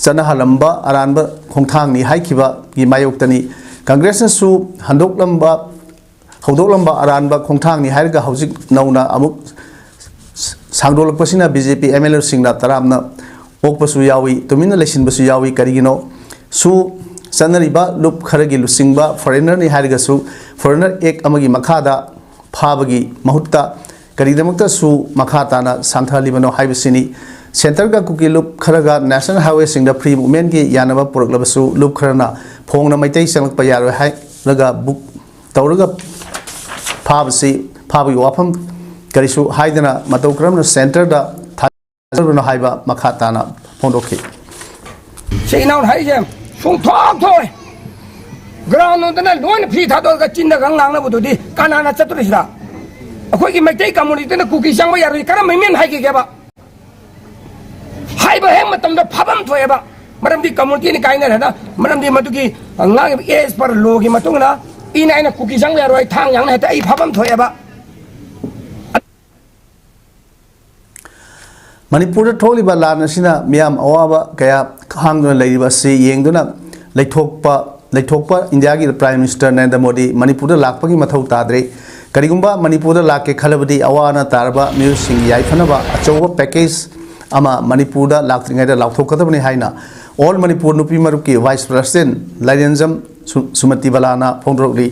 ꯆꯠꯅꯍꯜꯂꯝꯕ ꯑꯔꯥꯟꯕ ꯈꯣꯡꯊꯥꯡꯅꯤ ꯍꯥꯏꯈꯤꯕꯒꯤ ꯃꯥꯌꯣꯛꯇꯅꯤ꯫ ꯀꯪꯒ꯭ꯔꯦꯁꯅꯁꯨ ꯍꯟꯗꯣꯛꯂꯝꯕ ꯍꯧꯗꯣꯛꯂꯝꯕ ꯑꯔꯥꯟꯕ ꯈꯣꯡꯊꯥꯡꯅꯤ ꯍꯥꯏꯔꯒ ꯍꯧꯖꯤꯛ ꯅꯧꯅ ꯑꯃꯨꯛ ꯁꯥꯡꯗꯣꯛꯂꯛꯄꯁꯤꯅ B J P M L ꯑꯦꯁꯤꯡꯅ ꯇꯔꯥꯝꯅ ꯑꯣꯛꯄꯁꯨ ꯌꯥꯎꯏ, ꯇꯨꯃꯤꯟꯅ ꯂꯩꯁꯤꯟꯕꯁꯨ ꯌꯥꯎꯏ꯫ ꯀꯔꯤꯒꯤꯅꯣ? ꯁꯨ ꯆꯠꯅꯔꯤꯕ ꯂꯨꯞ ꯈꯔꯒꯤ ꯂꯨꯆꯤꯡꯕ ꯐꯣꯔꯦꯅꯔꯅꯤ ꯍꯥꯏꯔꯒꯁꯨ ꯐꯣꯔꯦꯅꯔ ꯑꯦꯛ ꯑꯃꯒꯤ ꯃꯈꯥꯗ ꯐꯥꯕꯒꯤ ꯃꯍꯨꯠꯇ ꯀꯔꯤꯒꯤꯗꯃꯛꯇ ꯁꯨ ꯃꯈꯥ ꯇꯥꯅ ꯁꯥꯡꯊꯍꯜꯂꯤꯕꯅꯣ ꯍꯥꯏꯕꯁꯤꯅꯤ꯫ ꯁꯦꯟꯇꯔꯒ ꯀꯨꯀꯤ ꯂꯨꯞ ꯈꯔꯒ ꯅꯦꯁꯅꯦꯜ ꯍꯥꯏꯋꯦꯁꯤꯡꯗ ꯐ꯭ꯔꯤ ꯃꯨꯚꯃꯦꯟꯒꯤ ꯌꯥꯅꯕ ꯄꯨꯔꯛꯂꯕꯁꯨ ꯂꯨꯞ ꯈꯔꯅ ꯐꯣꯡꯅ ꯃꯩꯇꯩ ꯆꯪꯂꯛꯄ ꯌꯥꯔꯣꯏ ꯍꯥꯏꯔꯒ ꯕꯨꯛ ꯇꯧꯔꯒ ꯐꯥꯕꯁꯤ, ꯐꯥꯕꯒꯤ ꯋꯥꯐꯝ ꯀꯔꯤꯁꯨ ꯍꯥꯏꯗꯅ ꯃꯇꯧ ꯀꯔꯝꯅ ꯁꯦꯟꯇꯔꯗ ꯊꯥꯖꯕꯅꯣ ꯍꯥꯏꯕ ꯃꯈꯥ ꯇꯥꯅ ꯐꯣꯡꯗꯣꯛꯈꯤ꯫ ꯁꯤ ꯏꯅꯥꯎꯅ ꯍꯥꯏꯔꯤꯁꯦ ꯁꯨꯡꯊꯣꯛ ꯊꯣꯛꯑꯣꯏ꯫ ꯒ꯭ꯔꯥꯎꯟꯗꯅ ꯂꯣꯏꯅ ꯐꯤ ꯊꯥꯗꯣꯛꯑꯒ ꯆꯤꯟꯗꯒ ꯉꯥꯡꯅꯕꯗꯨꯗꯤ ꯀꯅꯥꯅ ꯆꯠꯇꯣꯔꯤꯁꯤꯗ? ꯑꯩꯈꯣꯏꯒꯤ ꯃꯩꯇꯩ ꯀꯝꯃꯨꯅꯤꯇꯤꯅ ꯀꯨꯀꯤ ꯆꯪꯕ ꯌꯥꯔꯣꯏ ꯀꯔꯝꯕ ꯃꯤꯅ ꯍꯥꯏꯈꯤꯒꯦꯕ? ꯍꯥꯏꯕ ꯍꯦꯛ ꯃꯇꯝꯗ ꯐꯥꯐꯝ ꯊꯣꯛꯑꯦꯕ꯫ ꯃꯔꯝꯗꯤ ꯀꯝꯃꯨꯅꯤꯇꯤꯅ ꯀꯥꯏꯅꯔꯦꯅ, ꯃꯔꯝꯗꯤ ꯃꯗꯨꯒꯤ ꯉꯥꯡꯉꯤꯕ ꯑꯦꯁ ꯄꯔ ꯂꯣꯒꯤ ꯃꯇꯨꯡ ꯏꯟꯅ ꯏꯅ ꯑꯩꯅ ꯀꯨꯀꯤ ꯆꯪꯕ ꯌꯥꯔꯣꯏ, ꯊꯥꯡ ꯌꯥꯡꯅ ꯍꯦꯛꯇ ꯑꯩ ꯐꯥꯐꯝ ꯊꯣꯛꯑꯦꯕ꯫ ꯃꯅꯤꯄꯨꯔꯗ ꯊꯣꯛꯂꯤꯕ ꯂꯥꯟ ꯑꯁꯤꯅ ꯃꯤꯌꯥꯝ ꯑꯋꯥꯕ ꯀꯌꯥ ꯈꯥꯡꯗꯨꯅ ꯂꯩꯔꯤꯕ ꯑꯁꯤ ꯌꯦꯡꯗꯨꯅ ꯂꯩꯊꯣꯛꯄ, ꯂꯩꯊꯣꯛꯄ ꯏꯟꯗꯤꯌꯥꯒꯤ ꯄ꯭ꯔꯥꯏꯝ ꯃꯤꯅꯤꯁꯇꯔ ꯅꯔꯦꯟꯗ꯭ꯔ ꯃꯣꯗꯤ ꯃꯅꯤꯄꯨꯔꯗ ꯂꯥꯛꯄꯒꯤ ꯃꯊꯧ ꯇꯥꯗ꯭ꯔꯦ꯫ ꯀꯔꯤꯒꯨꯝꯕ ꯃꯅꯤꯄꯨꯔꯗ ꯂꯥꯛꯀꯦ ꯈꯜꯂꯕꯗꯤ ꯑꯋꯥ ꯑꯅꯥ ꯇꯥꯔꯕ ꯃꯤꯑꯣꯏꯁꯤꯡꯒꯤ ꯌꯥꯏꯐꯅꯕ ꯑꯆꯧꯕ ꯄꯦꯀꯦꯖ ꯑꯃ ꯃꯅꯤꯄꯨꯔꯗ ꯂꯥꯛꯇ꯭ꯔꯤꯉꯩꯗ ꯂꯥꯎꯊꯣꯛꯀꯗꯕꯅꯤ ꯍꯥꯏꯅ ꯑꯣꯜ ꯃꯅꯤꯄꯨꯔ ꯅꯨꯄꯤ ꯃꯔꯨꯞꯀꯤ ꯚꯥꯏꯁ ꯄ꯭ꯔꯁꯤꯗꯦꯟ ꯂꯥꯏꯔꯦꯟꯖꯝ ꯁꯨ-, ꯁꯨꯃꯇꯤ ꯕꯂꯥꯅ ꯐꯣꯡꯗꯣꯔꯛꯂꯤ꯫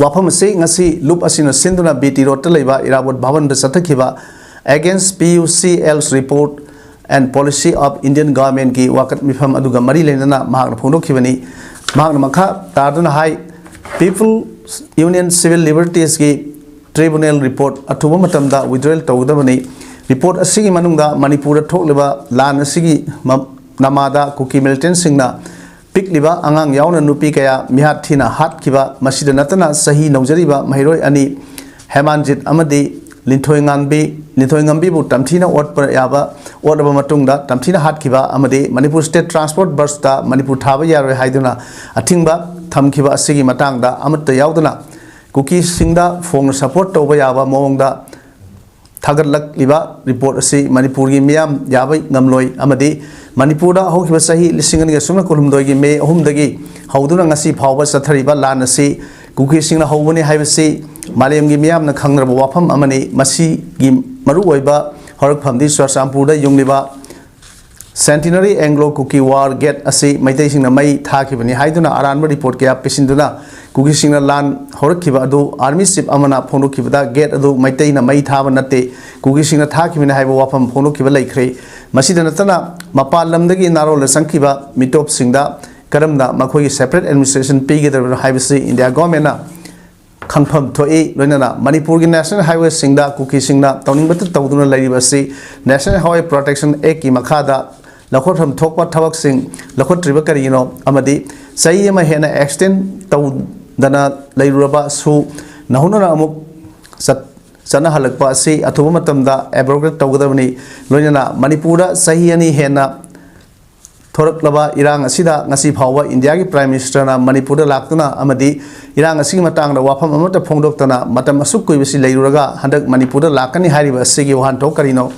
ꯋꯥꯐꯝ ꯑꯁꯤ ꯉꯁꯤ ꯂꯨꯞ ꯑꯁꯤꯅ ꯁꯤꯟꯗꯨꯅ ꯕꯤ ꯇꯤ ꯔꯣꯗꯇ ꯂꯩꯕ ꯏꯔꯥꯕꯣꯠ ꯚꯕꯟꯗ ꯆꯠꯊꯈꯤꯕ Against P U C L's Report and Policy of Indian Governmentꯀꯤ ꯋꯥꯀꯠ ꯃꯤꯐꯝ ꯑꯗꯨꯒ ꯃꯔꯤ ꯂꯩꯅꯅ ꯃꯍꯥꯛꯅ ꯐꯣꯡꯗꯣꯛꯈꯤꯕꯅꯤ꯫ ꯃꯍꯥꯛꯅ ꯃꯈꯥ ꯇꯥꯗꯨꯅ ꯍꯥꯏ, People Union Civil Libertiesꯀꯤ tribunal report ꯑꯊꯨꯕ ꯃꯇꯝꯗ withdrawal ꯇꯧꯒꯗꯕꯅꯤ꯫ Report ꯑꯁꯤꯒꯤ ꯃꯅꯨꯡꯗ ꯃꯅꯤꯄꯨꯔꯗ ꯊꯣꯛꯂꯤꯕ ꯂꯥꯟ ꯑꯁꯤꯒꯤ ꯃ-, ꯅꯃꯥꯗ ꯀꯨꯀꯤ militantꯁꯤꯡꯅ ꯄꯤꯛꯂꯤꯕ ꯑꯉꯥꯡ ꯌꯥꯎꯅ ꯅꯨꯄꯤ ꯀꯌꯥ ꯃꯤꯍꯥꯠ ꯊꯤꯅ ꯍꯥꯠꯈꯤꯕ, ꯃꯁꯤꯗ ꯅꯠꯇꯅ ꯆꯍꯤ ꯅꯧꯖꯔꯤꯕ ꯃꯍꯩꯔꯣꯏ ꯑꯅꯤ ꯍꯦꯃꯥꯟꯖꯤꯠ ꯑꯃꯗꯤ ꯂꯤꯟꯊꯣꯏꯉꯥꯟꯕꯤ, ꯂꯤꯟꯊꯣꯏꯉꯝꯕꯤꯕꯨ ꯇꯝꯊꯤꯅ ꯑꯣꯠꯄ ꯌꯥꯕ, ꯑꯣꯠꯂꯕ ꯃꯇꯨꯡꯗ ꯇꯝꯊꯤꯅ ꯍꯥꯠꯈꯤꯕ ꯑꯃꯗꯤ ꯃꯅꯤꯄꯨꯔ state transport busꯇ ꯃꯅꯤꯄꯨꯔ ꯊꯥꯕ ꯌꯥꯔꯣꯏ ꯍꯥꯏꯗꯨꯅ ꯑꯊꯤꯡꯕ ꯊꯝꯈꯤꯕ ꯑꯁꯤꯒꯤ ꯃꯇꯥꯡꯗ ꯑꯃꯠꯇ ꯌꯥꯎꯗꯅ ꯀꯨꯀꯤꯁꯤꯡꯗ ꯐꯣꯡꯅ support ꯇꯧꯕ ꯌꯥꯕ ꯃꯑꯣꯡꯗ ꯊꯥꯒꯠꯂꯛꯂꯤꯕ report ꯑꯁꯤ ꯃꯅꯤꯄꯨꯔꯒꯤ ꯃꯤꯌꯥꯝ ꯌꯥꯕ ꯉꯝꯂꯣꯏ ꯑꯃꯗꯤ ꯃꯅꯤꯄꯨꯔꯗ ꯍꯧꯈꯤꯕ ꯆꯍꯤ ꯂꯤꯁꯤꯡ ꯑꯅꯤꯒ ꯁꯨꯞꯅ ꯀꯨꯟꯍꯨꯝꯗꯣꯏꯒꯤ ꯃꯦ ꯑꯍꯨꯝꯗꯒꯤ ꯍꯧꯗꯨꯅ ꯉꯁꯤ ꯐꯥꯎꯕ ꯆꯠꯊꯔꯤꯕ ꯂꯥꯟ ꯑꯁꯤ ꯀꯨꯀꯤꯁꯤꯡꯅ ꯍꯧꯕꯅꯤ ꯍꯥꯏꯕꯁꯤ ꯃꯥꯂꯦꯝꯒꯤ ꯃꯤꯌꯥꯝꯅ ꯈꯪꯅꯔꯕ ꯋꯥꯐꯝ ꯑꯃꯅꯤ꯫ ꯃꯁꯤꯒꯤ ꯃꯔꯨꯑꯣꯏꯕ ꯍꯧꯔꯛꯐꯝꯗꯤ ꯆꯨꯔꯆꯥꯟꯄꯨꯔꯗ ꯌꯨꯡꯂꯤꯕ Centenary Anglo Kuki War Gate ꯑꯁꯤ ꯃꯩꯇꯩꯁꯤꯡꯅ ꯃꯩ ꯊꯥꯈꯤꯕꯅꯤ ꯍꯥꯏꯗꯨꯅ ꯑꯔꯥꯟꯕ report ꯀꯌꯥ ꯄꯤꯁꯤꯟꯗꯨꯅ ꯀꯨꯀꯤꯁꯤꯡꯅ ꯂꯥꯟ ꯍꯧꯔꯛꯈꯤꯕ ꯑꯗꯨ army chief ꯑꯃꯅ ꯐꯣꯡꯗꯣꯛꯈꯤꯕꯗ gate ꯑꯗꯨ ꯃꯩꯇꯩꯅ ꯃꯩ ꯊꯥꯕ ꯅꯠꯇꯦ, ꯀꯨꯀꯤꯁꯤꯡꯅ ꯊꯥꯈꯤꯕꯅꯤ ꯍꯥꯏꯕ ꯋꯥꯐꯝ ꯐꯣꯡꯗꯣꯛꯈꯤꯕ ꯂꯩꯈ꯭ꯔꯦ꯫ ꯃꯁꯤꯗ ꯅꯠꯇꯅ ꯃꯄꯥꯟ ꯂꯝꯗꯒꯤ ꯅꯥꯔꯣꯜꯗ ꯆꯪꯈꯤꯕ ꯃꯤꯇꯣꯞꯁꯤꯡꯗ ꯀꯔꯝꯅ ꯃꯈꯣꯏꯒꯤ separate administration ꯄꯤꯒꯗꯕꯅꯣ ꯍꯥꯏꯕꯁꯤ ꯏꯟꯗꯤꯌꯥ governmentꯅ ꯈꯪꯐꯝ ꯊꯣꯛꯏ꯫ ꯂꯣꯏꯅꯅ ꯃꯅꯤꯄꯨꯔꯒꯤ national highwayꯁꯤꯡꯗ ꯀꯨꯀꯤꯁꯤꯡꯅ ꯇꯧꯅꯤꯡꯕꯇ ꯇꯧꯗꯨꯅ ꯂꯩꯔꯤꯕ ꯑꯁꯤ National Highway Protection Actꯀꯤ ꯃꯈꯥꯗ ꯂꯧꯈꯠꯐꯝ ꯊꯣꯛꯄ ꯊꯕꯛꯁꯤꯡ ꯂꯧꯈꯠꯇ꯭ꯔꯤꯕ ꯀꯔꯤꯒꯤꯅꯣ? ꯑꯃꯗꯤ ꯆꯍꯤ ꯑꯃ ꯍꯦꯟꯅ extend ꯇꯧꯗꯅ ꯂꯩꯔꯨꯔꯕꯁꯨ ꯅꯧꯍꯧꯅꯅ ꯑꯃꯨꯛ ꯆꯠ-, ꯆꯠꯅꯍꯜꯂꯛꯄ ꯑꯁꯤ ꯑꯊꯨꯕ ꯃꯇꯝꯗ abrogate ꯇꯧꯒꯗꯕꯅꯤ꯫ ꯂꯣꯏꯅꯅ ꯃꯅꯤꯄꯨꯔꯗ ꯆꯍꯤ ꯑꯅꯤ ꯍꯦꯟꯅ ꯊꯣꯔꯛꯂꯕ ꯏꯔꯥꯡ ꯑꯁꯤꯗ ꯉꯁꯤ ꯐꯥꯎꯕ ꯏꯟꯗꯤꯌꯥꯒꯤ Prime Ministerꯅ ꯃꯅꯤꯄꯨꯔꯗ ꯂꯥꯛꯇꯨꯅ ꯑꯃꯗꯤ ꯏꯔꯥꯡ ꯑꯁꯤꯒꯤ ꯃꯇꯥꯡꯗ ꯋꯥꯐꯝ ꯑꯃꯠꯇ ꯐꯣꯡꯗꯣꯛꯇꯅ ꯃꯇꯝ ꯑꯁꯨꯛ ꯀꯨꯏꯕꯁꯤ ꯂꯩꯔꯨꯔꯒ ꯍꯟꯗꯛ ꯃꯅꯤꯄꯨꯔꯗ ꯂꯥꯛꯀꯅꯤ ꯍꯥꯏꯔꯤꯕ ꯑꯁꯤꯒꯤ ꯋꯥꯍꯟꯊꯣꯛ ꯀꯔꯤꯅꯣ?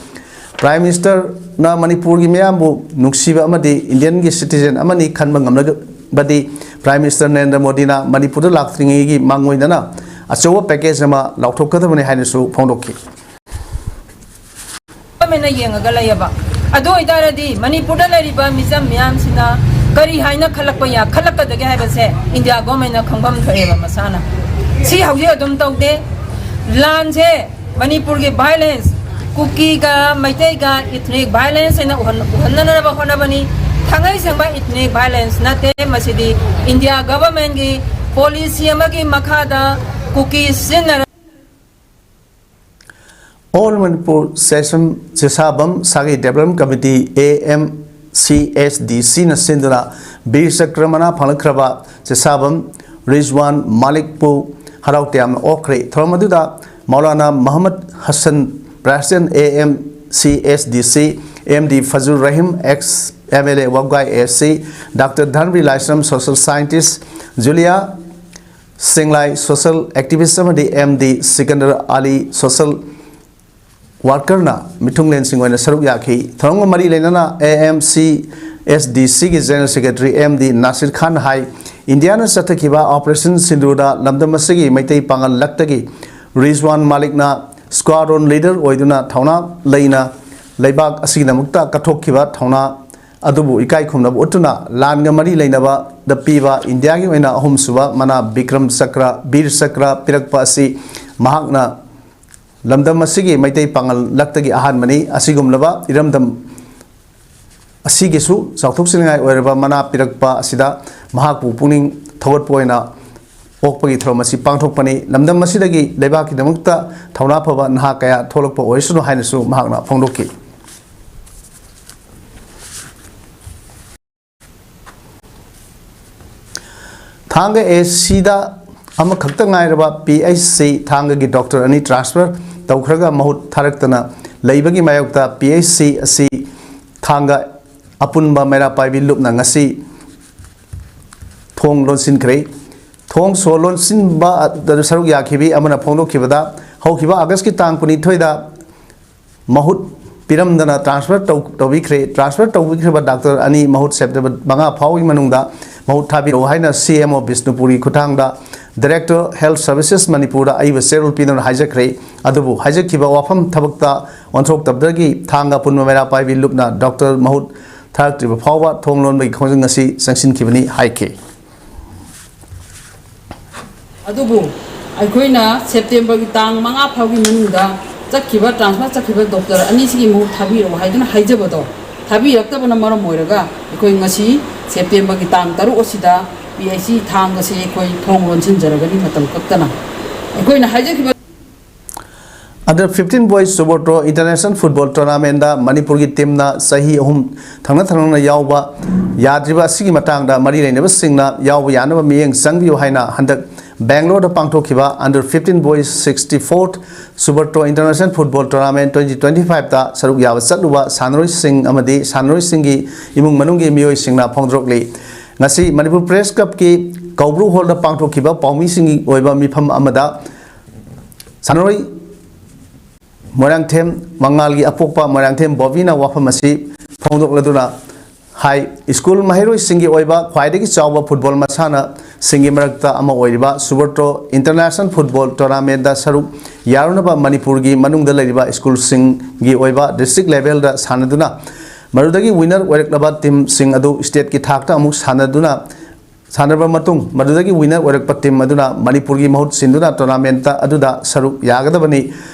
Prime Ministerꯅ ꯃꯅꯤꯄꯨꯔꯒꯤ ꯃꯤꯌꯥꯝꯕꯨ ꯅꯨꯡꯁꯤꯕ ꯑꯃꯗꯤ Indianꯒꯤ citizen ꯑꯃꯅꯤ ꯈꯟꯕ ꯉꯝꯂꯕꯗꯤ Prime Minister ꯅꯔꯦꯟꯗ꯭ꯔ ꯃꯣꯗꯤꯅ ꯃꯅꯤꯄꯨꯔꯗ ꯂꯥꯛꯇ꯭ꯔꯤꯉꯩꯒꯤ ꯃꯥꯡꯑꯣꯏꯅꯅ ꯑꯆꯧꯕ package ꯑꯃ ꯂꯥꯎꯊꯣꯛꯀꯗꯕꯅꯤ ꯍꯥꯏꯅꯁꯨ ꯐꯣꯡꯗꯣꯛꯈꯤ꯫ ꯒꯣꯔꯃꯦꯟꯅ ꯌꯦꯡꯉꯒ ꯂꯩꯌꯦꯕ꯫ ꯑꯗꯨ ꯑꯣꯏꯇꯥꯔꯗꯤ ꯃꯅꯤꯄꯨꯔꯗ ꯂꯩꯔꯤꯕ ꯃꯤꯆꯝ ꯃꯤꯌꯥꯝꯁꯤꯅ ꯀꯔꯤ ꯍꯥꯏꯅ ꯈꯜꯂꯛꯄ ꯌꯥ-, ꯈꯜꯂꯛꯀꯗꯒꯦ ꯍꯥꯏꯕꯁꯦ ꯏꯟꯗꯤꯌꯥ ꯒꯣꯔꯃꯦꯟꯅ ꯈꯪꯐꯝ ꯊꯣꯛꯑꯦꯕ ꯃꯁꯥꯅ꯫ ꯁꯤ ꯍꯧꯖꯤꯛ ꯑꯗꯨꯝ ꯇꯧꯗꯦ꯫ ꯂꯥꯟꯁꯦ ꯃꯅꯤꯄꯨꯔꯒꯤ violence, ꯀꯨꯀꯤꯒ ꯃꯩꯇꯩꯒ ethnic violence ꯍꯥꯏꯅ ꯎꯍꯟ-, ꯎꯍꯟꯅꯅꯕ ꯍꯣꯠꯅꯕꯅꯤ꯫ ꯊꯥꯡꯉꯩ ꯁꯦꯡꯕ ethnic violence ꯅꯠꯇꯦ꯫ ꯃꯁꯤꯗꯤ ꯏꯟꯗꯤꯌꯥ ꯒꯚꯔꯟꯃꯦꯟꯠꯀꯤ ꯄꯣꯂꯤꯁꯤ ꯑꯃꯒꯤ ꯃꯈꯥꯗ ꯀꯨꯀꯤ ꯁꯤꯖꯤꯟꯅꯔ All Manipur Session ꯆꯦꯁꯥꯕꯝ ꯁꯥꯒꯩ Development Committee, A M C S D C ꯅ ꯁꯤꯟꯗꯨꯅ ꯕꯤꯔ ꯆꯀ꯭ꯔ ꯃꯅꯥ ꯐꯪꯂꯛꯈ꯭ꯔꯕ ꯆꯦꯁꯥꯕꯝ ꯔꯤꯖꯋꯥꯟ ꯃꯥꯂꯤꯛꯄꯨ ꯍꯔꯥꯎ ꯇꯌꯥꯝꯅ ꯑꯣꯛꯈ꯭ꯔꯦ꯫ ꯊꯧꯔꯝ ꯑꯗꯨꯗ Maulana ꯃꯍꯃꯗ Hasan, President, A M C S D C, M D ꯐꯖꯨꯔ Rahim, ex M L A ꯋꯥꯕꯒꯥꯏ A C, Doctor ꯙꯟꯕꯤꯔ Laishram, social scientist, Julia ꯁꯦꯡꯂꯥꯏ, social activist, ꯑꯃꯗꯤ M D ꯁꯤꯀꯟꯗꯔ ꯑꯂꯤ, social worker ꯅ ꯃꯤꯊꯨꯡꯂꯦꯟꯁꯤꯡ ꯑꯣꯏꯅ ꯁꯔꯨꯛ ꯌꯥꯈꯤ꯫ ꯊꯧꯔꯝꯒ ꯃꯔꯤ ꯂꯩꯅꯅ A M C S D C ꯒꯤ General Secretary M D Nasir ꯈꯥꯟꯅ ꯍꯥꯏ, ꯏꯟꯗꯤꯌꯥꯅ ꯆꯠꯊꯈꯤꯕ Operation ꯁꯤꯟꯗꯨꯔꯗ ꯂꯝꯗꯝ ꯑꯁꯤꯒꯤ ꯃꯩꯇꯩ ꯄꯥꯉꯜ ꯂꯛꯇꯒꯤ ꯔꯤꯖꯋꯥꯟ ꯃꯥꯂꯤꯛꯅ squadron leader ꯑꯣꯏꯗꯨꯅ ꯊꯧꯅꯥ ꯂꯩꯅ ꯂꯩꯕꯥꯛ ꯑꯁꯤꯒꯤꯗꯃꯛꯇ ꯀꯠꯊꯣꯛꯈꯤꯕ ꯊꯧꯅꯥ ꯑꯗꯨꯕꯨ ꯏꯀꯥꯏ ꯈꯨꯝꯅꯕ ꯎꯠꯇꯨꯅ ꯂꯥꯟꯒ ꯃꯔꯤ ꯂꯩꯅꯕꯗ ꯄꯤꯕ ꯏꯟꯗꯤꯌꯥꯒꯤ ꯑꯣꯏꯅ ꯑꯍꯨꯝꯁꯨꯕ ꯃꯅꯥ ꯕꯤꯀ꯭ꯔꯝ ꯆꯀ꯭ꯔ, ꯕꯤꯔ ꯆꯀ꯭ꯔ ꯄꯤꯔꯛꯄ ꯑꯁꯤ ꯃꯍꯥꯛꯅ ꯂꯝꯗꯝ ꯑꯁꯤꯒꯤ ꯃꯩꯇꯩ ꯄꯥꯉꯜ ꯂꯛꯇꯒꯤ ꯑꯍꯥꯟꯕꯅꯤ꯫ ꯑꯁꯤꯒꯨꯝꯂꯕ ꯏꯔꯝꯗꯝ ꯑꯁꯤꯒꯤꯁꯨ ꯆꯥꯎꯊꯣꯛꯆꯅꯤꯡꯉꯥꯏ ꯑꯣꯏꯔꯕ ꯃꯅꯥ ꯄꯤꯔꯛꯄ ꯑꯁꯤꯗ ꯃꯍꯥꯛꯄꯨ ꯄꯨꯛꯅꯤꯡ ꯊꯧꯒꯠꯄ ꯑꯣꯏꯅ ꯑꯣꯛꯄꯒꯤ ꯊꯧꯔꯝ ꯑꯁꯤ ꯄꯥꯡꯊꯣꯛꯄꯅꯤ꯫ ꯂꯝꯗꯝ ꯑꯁꯤꯗꯒꯤ ꯂꯩꯕꯥꯛꯀꯤꯗꯃꯛꯇ ꯊꯧꯅꯥ ꯐꯕ ꯅꯍꯥ ꯀꯌꯥ ꯊꯣꯛꯂꯛꯄ ꯑꯣꯏꯁꯅꯨ ꯍꯥꯏꯅꯁꯨ ꯃꯍꯥꯛꯅ ꯐꯣꯡꯗꯣꯛꯈꯤ꯫ ꯊꯥꯡꯒ A C ꯗ ꯑꯃꯈꯛꯇ ꯉꯥꯏꯔꯕ P H C ꯊꯥꯡꯒꯒꯤ ꯗꯣꯛꯇꯔ ꯑꯅꯤ transfer ꯇꯧꯈ꯭ꯔꯒ ꯃꯍꯨꯠ ꯊꯥꯔꯛꯇꯅ ꯂꯩꯕꯒꯤ ꯃꯥꯌꯣꯛꯇ P H C ꯑꯁꯤ ꯊꯥꯡꯒ ꯑꯄꯨꯟꯕ ꯃꯩꯔꯥ ꯄꯥꯏꯕꯤ ꯂꯨꯞꯅ ꯉꯁꯤ ꯊꯣꯡ ꯂꯣꯟꯁꯤꯟꯈ꯭ꯔꯦ꯫ ꯊꯣꯡ ꯁꯣ ꯂꯣꯟꯁꯤꯟꯕ ꯑꯗꯨ ꯁꯔꯨꯛ ꯌꯥꯈꯤꯕꯤ ꯑꯃꯅ ꯐꯣꯡꯗꯣꯛꯈꯤꯕꯗ, ꯍꯧꯈꯤꯕ ꯑꯥꯒꯁꯀꯤ ꯇꯥꯡ ꯀꯨꯟꯅꯤꯊꯣꯏꯗ ꯃꯍꯨꯠ ꯄꯤꯔꯝꯗꯅ transfer ꯇꯧ-, ꯇꯧꯕꯤꯈ꯭ꯔꯦ꯫ Transfer ꯇꯧꯕꯤꯈ꯭ꯔꯤꯕ ꯗꯥꯛꯇꯔ ꯑꯅꯤ ꯃꯍꯨꯠ ꯁꯦꯞꯇꯦꯝꯕꯔ ꯃꯉꯥ ꯐꯥꯎꯒꯤ ꯃꯅꯨꯡꯗ ꯃꯍꯨꯠ ꯊꯥꯕꯤꯔꯛꯎ ꯍꯥꯏꯅ C M O ꯕꯤꯁꯅꯨꯄꯨꯔꯒꯤ ꯈꯨꯠꯊꯥꯡꯗ Director Health Services ꯃꯅꯤꯄꯨꯔꯗ ꯑꯏꯕ ꯆꯦꯔꯣꯜ ꯄꯤꯗꯨꯅ ꯍꯥꯏꯖꯈ꯭ꯔꯦ꯫ ꯑꯗꯨꯕꯨ ꯍꯥꯏꯖꯈꯤꯕ ꯋꯥꯐꯝ ꯊꯕꯛꯇ ꯑꯣꯟꯊꯣꯛꯇꯕꯗꯒꯤ ꯊꯥꯡꯒ ꯑꯄꯨꯟꯕ ꯃꯩꯔꯥ ꯄꯥꯏꯕꯤ ꯂꯨꯞꯅ ꯗꯣꯛꯇꯔ ꯃꯍꯨꯠ ꯊꯥꯔꯛꯇ꯭ꯔꯤꯕ ꯐꯥꯎꯕ ꯊꯣꯡ ꯂꯣꯟꯕꯒꯤ ꯈꯣꯡꯖꯪ ꯑꯁꯤ ꯆꯪꯁꯤꯟꯈꯤꯕꯅꯤ ꯍꯥꯏꯈꯤ꯫ ꯑꯗꯨꯕꯨ ꯑꯩꯈꯣꯏꯅ ꯁꯦꯞꯇꯦꯝꯕꯔꯒꯤ ꯇꯥꯡ ꯃꯉꯥ ꯐꯥꯎꯒꯤ ꯃꯅꯨꯡꯗ ꯆꯠꯈꯤꯕ, transfer ꯆꯠꯈꯤꯕ ꯗꯣꯛꯇꯔ ꯑꯅꯤꯁꯤꯒꯤ ꯃꯍꯨꯠ ꯊꯥꯕꯤꯔꯛꯑꯣ ꯍꯥꯏꯗꯨꯅ ꯍꯥꯏꯖꯕꯗꯣ, ꯊꯥꯕꯤꯔꯛꯇꯕꯅ ꯃꯔꯝ ꯑꯣꯏꯔꯒ ꯑꯩꯈꯣꯏ ꯉꯁꯤ ꯁꯦꯞꯇꯦꯝꯕꯔꯒꯤ ꯇꯥꯡ ꯇꯔꯨꯛ ꯑꯁꯤꯗ ꯄꯤ ꯑꯩꯆ ꯁꯤ ꯊꯥꯡꯒꯁꯦ ꯑꯩꯈꯣꯏ ꯊꯣꯡ ꯂꯣꯟꯁꯤꯟꯖꯔꯒꯅꯤ꯫ ꯃꯇꯝ ꯀꯛꯇꯅ ꯑꯩꯈꯣꯏꯅ ꯍꯥꯏꯖꯈꯤꯕ Under fifteen Boys Subrto International Football Tournamentꯗ ꯃꯅꯤꯄꯨꯔꯒꯤ ꯇꯤꯝꯅ ꯆꯍꯤ ꯑꯍꯨꯝ ꯊꯪꯅ ꯊꯪꯅꯅ ꯌꯥꯎꯕ ꯌꯥꯗ꯭ꯔꯤꯕ ꯑꯁꯤꯒꯤ ꯃꯇꯥꯡꯗ ꯃꯔꯤ ꯂꯩꯅꯕꯁꯤꯡꯅ ꯌꯥꯎꯕ ꯌꯥꯅꯕ ꯃꯤꯠꯌꯦꯡ ꯆꯪꯕꯤꯌꯨ ꯍꯥꯏꯅ ꯍꯟꯗꯛ ꯕꯦꯡꯒ꯭ꯂꯣꯔꯗ ꯄꯥꯡꯊꯣꯛꯈꯤꯕ Under fifteen Boys sixty-fourth Subrto International Football Tournament twenty twenty-fiveꯇ ꯁꯔꯨꯛ ꯌꯥꯕ ꯆꯠꯂꯨꯕ ꯁꯥꯟꯅꯔꯣꯏꯁꯤꯡ ꯑꯃꯗꯤ ꯁꯥꯟꯅꯔꯣꯏꯁꯤꯡꯒꯤ ꯏꯃꯨꯡ ꯃꯅꯨꯡꯒꯤ ꯃꯤꯑꯣꯏꯁꯤꯡꯅ ꯐꯣꯡꯗꯣꯔꯛꯂꯤ꯫ ꯉꯁꯤ ꯃꯅꯤꯄꯨꯔ ꯄ꯭ꯔꯦꯁ ꯀ꯭ꯂꯕꯀꯤ ꯀꯧꯕ꯭ꯔꯨ ꯍꯣꯜꯗ ꯄꯥꯡꯊꯣꯛꯈꯤꯕ ꯄꯥꯎꯃꯤꯁꯤꯡꯒꯤ ꯑꯣꯏꯕ ꯃꯤꯐꯝ ꯑꯃꯗ ꯁꯥꯟꯅꯔꯣꯏ ꯃꯣꯏꯔꯥꯡꯊꯦꯝ ꯃꯉꯥꯜꯒꯤ ꯑꯄꯣꯛꯄ ꯃꯣꯏꯔꯥꯡꯊꯦꯝ ꯕꯣꯕꯤꯅ ꯋꯥꯐꯝ ꯑꯁꯤ ꯐꯣꯡꯗꯣꯛꯂꯗꯨꯅ ꯍꯥꯏ, ꯁ꯭ꯀꯨꯜ ꯃꯍꯩꯔꯣꯏꯁꯤꯡꯒꯤ ꯑꯣꯏꯕ ꯈ꯭ꯋꯥꯏꯗꯒꯤ ꯆꯥꯎꯕ ꯐꯨꯠꯕꯣꯜ ꯃꯁꯥꯟꯅꯁꯤꯡꯒꯤ ꯃꯔꯛꯇ ꯑꯃ ꯑꯣꯏꯔꯤꯕ ꯁꯨꯕ꯭ꯔꯇꯣ ꯏꯟꯇꯔꯅꯦꯁꯅꯦꯜ ꯐꯨꯠꯕꯣꯜ ꯇꯣꯔꯅꯥꯃꯦꯟꯗ ꯁꯔꯨꯛ ꯌꯥꯔꯨꯅꯕ ꯃꯅꯤꯄꯨꯔꯒꯤ ꯃꯅꯨꯡꯗ ꯂꯩꯔꯤꯕ ꯁ꯭ꯀꯨꯜꯁꯤꯡꯒꯤ ꯑꯣꯏꯕ ꯗꯤꯁꯇ꯭ꯔꯤꯛ ꯂꯦꯚꯦꯜꯗ ꯁꯥꯟꯅꯗꯨꯅ ꯃꯗꯨꯗꯒꯤ ꯋꯤꯅꯔ ꯑꯣꯏꯔꯛꯂꯕ ꯇꯤꯝꯁꯤꯡ ꯑꯗꯨ ꯁ꯭ꯇꯦꯠꯀꯤ ꯊꯥꯛꯇ ꯑꯃꯨꯛ ꯁꯥꯟꯅꯗꯨꯅ ꯁꯥꯟꯅꯔꯕ ꯃꯇꯨꯡ ꯃꯗꯨꯗꯒꯤ ꯋꯤꯅꯔ ꯑꯣꯏꯔꯛꯄ ꯇꯤꯝ ꯑꯗꯨꯅ ꯃꯅꯤꯄꯨꯔꯒꯤ ꯃꯍꯨꯠ ꯁꯤꯟꯗꯨꯅ ꯇꯣꯔꯅꯥꯃꯦꯟꯇ ꯑꯗꯨꯗ ꯁꯔꯨꯛ ꯌꯥꯒꯗꯕꯅꯤ꯫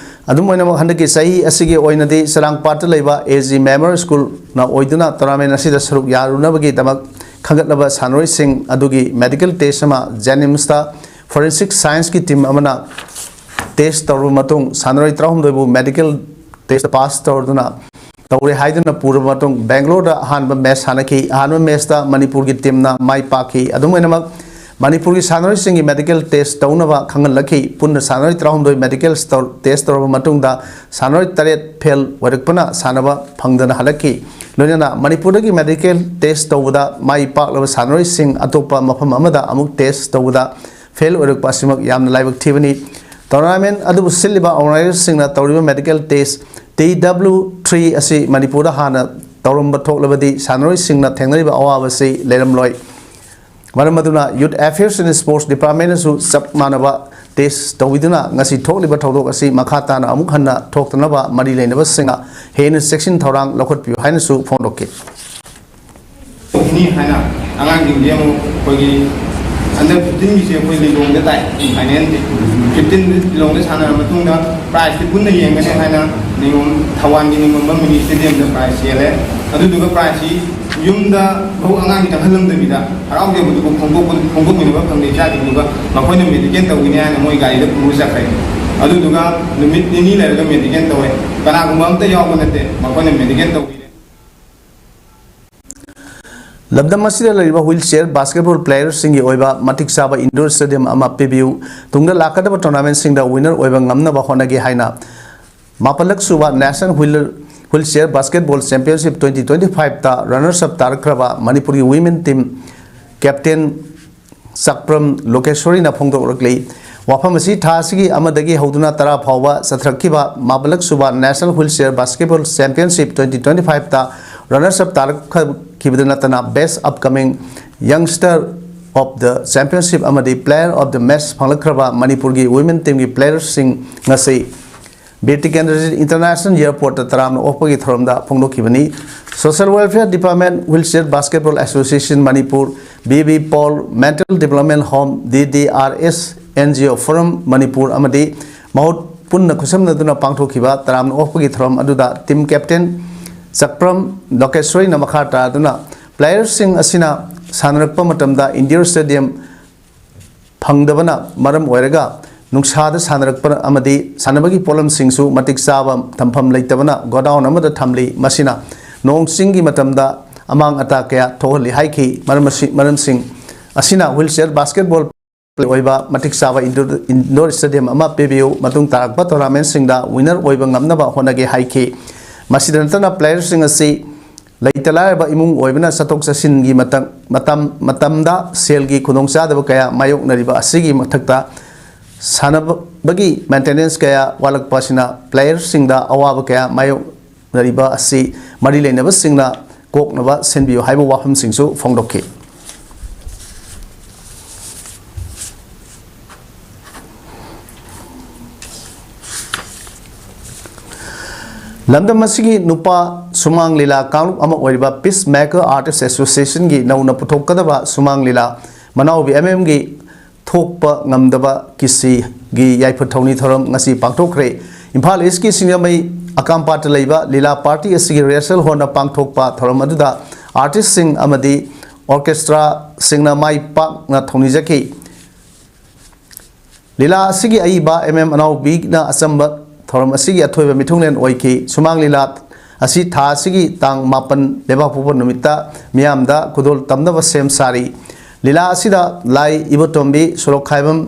ꯑꯗꯨꯝ ꯑꯣꯏꯅꯃꯛ ꯍꯟꯗꯛꯀꯤ ꯆꯍꯤ ꯑꯁꯤꯒꯤ ꯑꯣꯏꯅꯗꯤ ꯆꯔꯥꯡꯄꯥꯠꯇ ꯂꯩꯕ ꯑꯦ ꯖꯤ ꯃꯦꯃꯣꯔꯤꯌꯦꯜ ꯁ꯭ꯀꯨꯜꯅ ꯑꯣꯏꯗꯨꯅ ꯇꯣꯔꯅꯥꯃꯦꯟ ꯑꯁꯤꯗ ꯁꯔꯨꯛ ꯌꯥꯔꯨꯅꯕꯒꯤꯗꯃꯛ ꯈꯟꯒꯠꯂꯕ ꯁꯥꯟꯅꯔꯣꯏꯁꯤꯡ ꯑꯗꯨꯒꯤ ꯃꯦꯗꯤꯀꯦꯜ ꯇꯦꯁ ꯑꯃ ꯖꯦꯅꯤꯝꯁꯇ ꯐꯣꯔꯦꯟꯁꯤꯛ ꯁꯥꯏꯟꯁꯀꯤ ꯇꯤꯝ ꯑꯃꯅ ꯇꯦꯁ ꯇꯧꯔꯕ ꯃꯇꯨꯡ ꯁꯥꯟꯅꯔꯣꯏ ꯇꯔꯥꯍꯨꯝꯗꯣꯏꯕꯨ ꯃꯦꯗꯤꯀꯦꯜ ꯇꯦꯁ ꯄꯥꯁ ꯇꯧꯔꯗꯨꯅ ꯇꯧꯔꯦ ꯍꯥꯏꯗꯨꯅ ꯄꯨꯔꯕ ꯃꯇꯨꯡ ꯕꯦꯡꯒ꯭ꯂꯣꯔꯗ ꯑꯍꯥꯟꯕ ꯃꯦꯆ ꯁꯥꯟꯅꯈꯤ꯫ ꯑꯍꯥꯟꯕ ꯃꯦꯆꯇ ꯃꯅꯤꯄꯨꯔꯒꯤ ꯇꯤꯝꯅ ꯃꯥꯏ ꯄꯥꯛꯈꯤ꯫ ꯑꯗꯨꯝ ꯑꯣꯏꯅꯃꯛ ꯃꯅꯤꯄꯨꯔꯒꯤ ꯁꯥꯟꯅꯔꯣꯏꯁꯤꯡꯒꯤ ꯃꯦꯗꯤꯀꯦꯜ ꯇꯦꯁ ꯇꯧꯅꯕ ꯈꯪꯍꯜꯂꯛꯈꯤ꯫ ꯄꯨꯟꯅ ꯁꯥꯟꯅꯔꯣꯏ ꯇꯔꯥꯍꯨꯝꯗꯣꯏ ꯃꯦꯗꯤꯀꯦꯜ ꯇꯧ- ꯇꯦꯁ ꯇꯧꯔꯕ ꯃꯇꯨꯡꯗ ꯁꯥꯟꯅꯔꯣꯏ ꯇꯔꯦꯠ ꯐꯦꯜ ꯑꯣꯏꯔꯛꯄꯅ ꯁꯥꯟꯅꯕ ꯐꯪꯗꯅ ꯍꯜꯂꯛꯈꯤ꯫ ꯂꯣꯏꯅꯅ ꯃꯅꯤꯄꯨꯔꯗꯒꯤ ꯃꯦꯗꯤꯀꯦꯜ ꯇꯦꯁ ꯇꯧꯕꯗ ꯃꯥꯏ ꯄꯥꯛꯂꯕ ꯁꯥꯟꯅꯔꯣꯏꯁꯤꯡ ꯑꯇꯣꯞꯄ ꯃꯐꯝ ꯑꯃꯗ ꯑꯃꯨꯛ ꯇꯦꯁ ꯇꯧꯕꯗ ꯐꯦꯜ ꯑꯣꯏꯔꯛꯄ ꯑꯁꯤꯃꯛ ꯌꯥꯝꯅ ꯂꯥꯏꯕꯛ ꯊꯤꯕꯅꯤ꯫ ꯇꯣꯔꯅꯥꯃꯦꯟ ꯑꯗꯨꯕꯨ ꯁꯤꯜꯂꯤꯕ ꯑꯣꯔꯒꯅꯥꯏꯖꯔꯁꯤꯡꯅ ꯇꯧꯔꯤꯕ medical test T W three ꯑꯁꯤ ꯃꯅꯤꯄꯨꯔꯗ ꯍꯥꯟꯅ ꯇꯧꯔꯝꯕ ꯊꯣꯛꯂꯕꯗꯤ ꯁꯥꯟꯅꯔꯣꯏꯁꯤꯡꯅ ꯊꯦꯡꯅꯔꯤꯕ ꯑꯋꯥꯕꯁꯤ ꯂꯩꯔꯝꯂꯣꯏ꯫ ꯃꯔꯝ ꯑꯗꯨꯅ Youth Affairs and Sports Departmentꯅꯁꯨ ꯆꯞ ꯃꯥꯟꯅꯕ ꯇꯦꯁ ꯇꯧꯕꯤꯗꯨꯅ ꯉꯁꯤ ꯊꯣꯛꯂꯤꯕ ꯊꯧꯗꯣꯛ ꯑꯁꯤ ꯃꯈꯥ ꯇꯥꯅ ꯑꯃꯨꯛ ꯍꯟꯅ ꯊꯣꯛꯇꯅꯕ ꯃꯔꯤ ꯂꯩꯅꯕꯁꯤꯡꯅ ꯍꯦꯟꯅ ꯆꯦꯛꯁꯤꯟ ꯊꯧꯔꯥꯡ ꯂꯧꯈꯠꯄꯤꯌꯨ ꯍꯥꯏꯅꯁꯨ ꯐꯣꯡꯗꯣꯛꯈꯤ꯫ ꯅꯤ ꯍꯥꯏꯅ ꯑꯉꯥꯡꯁꯤꯡꯁꯦ ꯑꯃꯨꯛ ꯑꯩꯈꯣꯏꯒꯤ under fifteenꯒꯤꯁꯦ ꯑꯩꯈꯣꯏ ꯂꯤꯂꯣꯡꯗ ꯇꯥꯏ꯫ Finalꯁꯦ fifteen ꯂꯤꯂꯣꯡꯗ ꯁꯥꯟꯅꯔ ꯃꯇꯨꯡꯗ prizeꯇꯤ ꯄꯨꯟꯅ ꯌꯦꯡꯒꯅꯤ ꯍꯥꯏꯅ ꯅꯤꯉꯣꯝ ꯊꯧꯕꯥꯜꯒꯤ ꯅꯤꯉꯣꯝꯕꯝ mini stadiumꯗ prize ꯌꯦꯜꯂꯦ꯫ ꯑꯗꯨꯗꯨꯒ ꯄ꯭ꯔꯥꯏꯖꯁꯤ ꯌꯨꯝꯗ ꯃꯧ ꯑꯉꯥꯡꯒꯤ ꯆꯪꯍꯜꯂꯝꯗꯕꯤꯗ ꯍꯔꯥꯎꯖꯕꯗꯨꯕꯨ ꯐꯣꯡꯗꯣꯛꯄ- ꯐꯣꯡꯗꯣꯛꯃꯤꯟꯅꯕ ꯐꯪꯗꯦ ꯏꯆꯥꯁꯤꯡꯗꯨꯒ꯫ ꯃꯈꯣꯏꯅ ꯃꯦꯗꯤꯀꯦꯜ ꯇꯧꯒꯅꯤ ꯍꯥꯏꯅ ꯃꯣꯏ ꯒꯥꯔꯤꯗ ꯄꯨꯔ ꯆꯠꯈ꯭ꯔꯦ꯫ ꯑꯗꯨꯗꯨꯒ ꯅꯨꯃꯤꯠ ꯅꯤꯅꯤ ꯂꯩꯔꯒ ꯃꯦꯗꯤꯀꯦꯜ ꯇꯧꯋꯦ꯫ ꯀꯅꯥꯒꯨꯝꯕ ꯑꯝꯇ ꯌꯥꯎꯕ ꯅꯠꯇꯦ, ꯃꯈꯣꯏꯅ ꯃꯦꯗꯤꯀꯦꯜ ꯇꯧꯕꯤꯔꯦ꯫ ꯂꯝꯗꯝ ꯑꯁꯤꯗ ꯂꯩꯔꯤꯕ wheelchair basketball playerꯁꯤꯡꯒꯤ ꯑꯣꯏꯕ ꯃꯇꯤꯛ ꯆꯥꯕ indoor stadium ꯑꯃ ꯄꯤꯕꯤꯌꯨ꯫ ꯇꯨꯡꯗ ꯂꯥꯛꯀꯗꯕ tournamentꯁꯤꯡꯗ winner ꯑꯣꯏꯕ ꯉꯝꯅꯕ ꯍꯣꯠꯅꯒꯦ ꯍꯥꯏꯅ ꯃꯥꯄꯜꯂꯛ ꯁꯨꯕ National Wheel- Wheelchair Basketball Championship twenty twenty-fiveꯇ runners up ꯇꯥꯔꯛꯈ꯭ꯔꯕ ꯃꯅꯤꯄꯨꯔꯒꯤ women team captain ꯆꯥꯛꯄ꯭ꯔꯝ ꯂꯣꯀꯦꯁꯣꯔꯤꯅ ꯐꯣꯡꯗꯣꯛꯂꯛꯂꯤ꯫ ꯋꯥꯐꯝ ꯑꯁꯤ ꯊꯥ ꯑꯁꯤꯒꯤ ꯑꯃꯗꯒꯤ ꯍꯧꯗꯨꯅ ꯇꯔꯥ ꯐꯥꯎꯕ ꯆꯠꯊꯔꯛꯈꯤꯕ ꯃꯥꯄꯜꯂꯛ ꯁꯨꯕ National Wheelchair Basketball Championship twenty twenty-fiveꯇ runners up ꯇꯥꯔꯛꯈꯤꯕꯗ ꯅꯠꯇꯅ Best Upcoming Youngster of the Championship ꯑꯃꯗꯤ Player of the Match ꯐꯪꯂꯛꯈ꯭ꯔꯕ ꯃꯅꯤꯄꯨꯔꯒꯤ women teamꯒꯤ playerꯁꯤꯡ ꯉꯁꯤ ꯕꯤꯔ ꯇꯤꯀꯦꯟꯗ꯭ꯔꯖꯤꯠ International Airportꯇ ꯇꯔꯥꯝꯅ ꯑꯣꯛꯄꯒꯤ ꯊꯧꯔꯝꯗ ꯐꯣꯡꯗꯣꯛꯈꯤꯕꯅꯤ꯫ Social Welfare Department, Wheelchair Basketball Association Manipur, B B Paul, Mental Development Home, D D R S, N G O Forum Manipur ꯑꯃꯗꯤ ꯃꯍꯨꯠ ꯄꯨꯟꯅ ꯈꯨꯠꯁꯝꯅꯗꯨꯅ ꯄꯥꯡꯊꯣꯛꯈꯤꯕ ꯇꯔꯥꯝꯅ ꯑꯣꯛꯄꯒꯤ ꯊꯧꯔꯝ ꯑꯗꯨꯗ team captain ꯆꯥꯛꯄ꯭ꯔꯝ ꯂꯣꯀꯦꯁꯣꯔꯤꯅ ꯃꯈꯥ ꯇꯥꯗꯨꯅ playerꯁꯤꯡ ꯑꯁꯤꯅ ꯁꯥꯟꯅꯔꯛꯄ ꯃꯇꯝꯗ indoor stadium ꯐꯪꯗꯕꯅ ꯃꯔꯝ ꯑꯣꯏꯔꯒ ꯅꯨꯡꯁꯥꯗ ꯁꯥꯟꯅꯔꯛꯄ ꯑꯃꯗꯤ ꯁꯥꯟꯅꯕꯒꯤ ꯄꯣꯠꯂꯝꯁꯤꯡꯁꯨ ꯃꯇꯤꯛ ꯆꯥꯕ ꯊꯝꯐꯝ ꯂꯩꯇꯕꯅ godown ꯑꯃꯗ ꯊꯝꯂꯤ꯫ ꯃꯁꯤꯅ ꯅꯣꯡ ꯆꯤꯡꯒꯤ ꯃꯇꯝꯗ ꯑꯃꯥꯡ ꯑꯇꯥ ꯀꯌꯥ ꯊꯣꯛꯍꯜꯂꯤ ꯍꯥꯏꯈꯤ꯫ ꯃꯔꯝ ꯑꯁꯤ-, ꯃꯔꯝꯁꯤꯡ ꯑꯁꯤꯅ wheelchair basketball ꯑꯣꯏꯕ ꯃꯇꯤꯛ ꯆꯥꯕ indoor, indoor stadium ꯑꯃ ꯄꯤꯕꯤꯌꯨ꯫ ꯃꯇꯨꯡ ꯇꯥꯔꯛꯄ tournamentꯁꯤꯡꯗ winner ꯑꯣꯏꯕ ꯉꯝꯅꯕ ꯍꯣꯠꯅꯒꯦ ꯍꯥꯏꯈꯤ꯫ ꯃꯁꯤꯗ ꯅꯠꯇꯅ playerꯁꯤꯡ ꯑꯁꯤ ꯂꯩꯇ ꯂꯥꯏꯔꯕ ꯏꯃꯨꯡ ꯑꯣꯏꯕꯅ ꯆꯠꯊꯣꯛ ꯆꯠꯁꯤꯟꯒꯤ ꯃꯇꯝ, ꯃꯇꯝ, ꯃꯇꯝꯗ ꯁꯦꯜꯒꯤ ꯈꯨꯗꯣꯡꯆꯥꯗꯕ ꯀꯌꯥ ꯃꯥꯌꯣꯛꯅꯔꯤꯕ ꯑꯁꯤꯒꯤ ꯃꯊꯛꯇ ꯁꯥꯟꯅꯕꯒꯤ maintenance ꯀꯌꯥ ꯋꯥꯠꯂꯛꯄ ꯑꯁꯤꯅ playerꯁꯤꯡꯗ ꯑꯋꯥꯕ ꯀꯌꯥ ꯃꯥꯌꯣꯛꯅꯔꯤꯕ ꯑꯁꯤ ꯃꯔꯤ ꯂꯩꯅꯕꯁꯤꯡꯅ ꯀꯣꯛꯅꯕ ꯁꯤꯟꯕꯤꯌꯨ ꯍꯥꯏꯕ ꯋꯥꯐꯝꯁꯤꯡꯁꯨ ꯐꯣꯡꯗꯣꯛꯈꯤ꯫ ꯂꯝꯗꯝ ꯑꯁꯤꯒꯤ ꯅꯨꯄꯥ ꯁꯨꯃꯥꯡ ꯂꯤꯂꯥ ꯀꯥꯡꯂꯨꯞ ꯑꯃ ꯑꯣꯏꯔꯤꯕ Peacemaker Artist Associationꯒꯤ ꯅꯧꯅ ꯄꯨꯊꯣꯛꯀꯗꯕ ꯁꯨꯃꯥꯡ ꯂꯤꯂꯥ ꯃꯅꯥꯎꯕꯤ ꯑꯦꯝ ꯑꯦꯝꯒꯤ ꯊꯣꯛꯄ ꯉꯝꯗꯕ ꯀꯤꯁꯤꯒꯤ ꯌꯥꯏꯐ ꯊꯧꯅꯤ ꯊꯧꯔꯝ ꯉꯁꯤ ꯄꯥꯡꯊꯣꯛꯈ꯭ꯔꯦ꯫ ꯏꯝꯐꯥꯜ ꯏꯁꯀꯤ ꯁꯤꯡꯖꯃꯩ ꯑꯀꯥꯝꯄꯥꯠꯇ ꯂꯩꯕ ꯂꯤꯂꯥ ꯄꯥꯔꯇꯤ ꯑꯁꯤꯒꯤ ꯔꯤꯍꯔꯁꯦꯜ ꯍꯣꯜꯗ ꯄꯥꯡꯊꯣꯛꯄ ꯊꯧꯔꯝ ꯑꯗꯨꯗ ꯑꯥꯔꯇꯤꯁꯁꯤꯡ ꯑꯃꯗꯤ ꯑꯣꯔꯀꯦꯁꯇ꯭ꯔꯥꯁꯤꯡꯅ ꯃꯥꯏ ꯄꯥꯛꯅ ꯊꯧꯅꯤꯖꯈꯤ꯫ ꯂꯤꯂꯥ ꯑꯁꯤꯒꯤ ꯑꯏꯕ ꯑꯦꯝ ꯑꯦꯝ ꯑꯅꯥꯎꯕꯤꯅ ꯑꯆꯝꯕ ꯊꯧꯔꯝ ꯑꯁꯤꯒꯤ ꯑꯊꯣꯏꯕ ꯃꯤꯊꯨꯡꯂꯦꯟ ꯑꯣꯏꯈꯤ꯫ ꯁꯨꯃꯥꯡ ꯂꯤꯂꯥ ꯑꯁꯤ ꯊꯥ ꯑꯁꯤꯒꯤ ꯇꯥꯡ ꯃꯥꯄꯟ ꯂꯩꯕꯥꯛꯄꯣꯛꯄ ꯅꯨꯃꯤꯠꯇ ꯃꯤꯌꯥꯝꯗ ꯈꯨꯗꯣꯜ ꯇꯝꯅꯕ ꯁꯦꯝ ꯁꯥꯔꯤ꯫ ꯂꯤꯂꯥ ꯑꯁꯤꯗ ꯂꯥꯏ ꯏꯕꯣꯇꯣꯝꯕꯤ, ꯁꯣꯔꯣꯛꯈꯥꯏꯕꯝ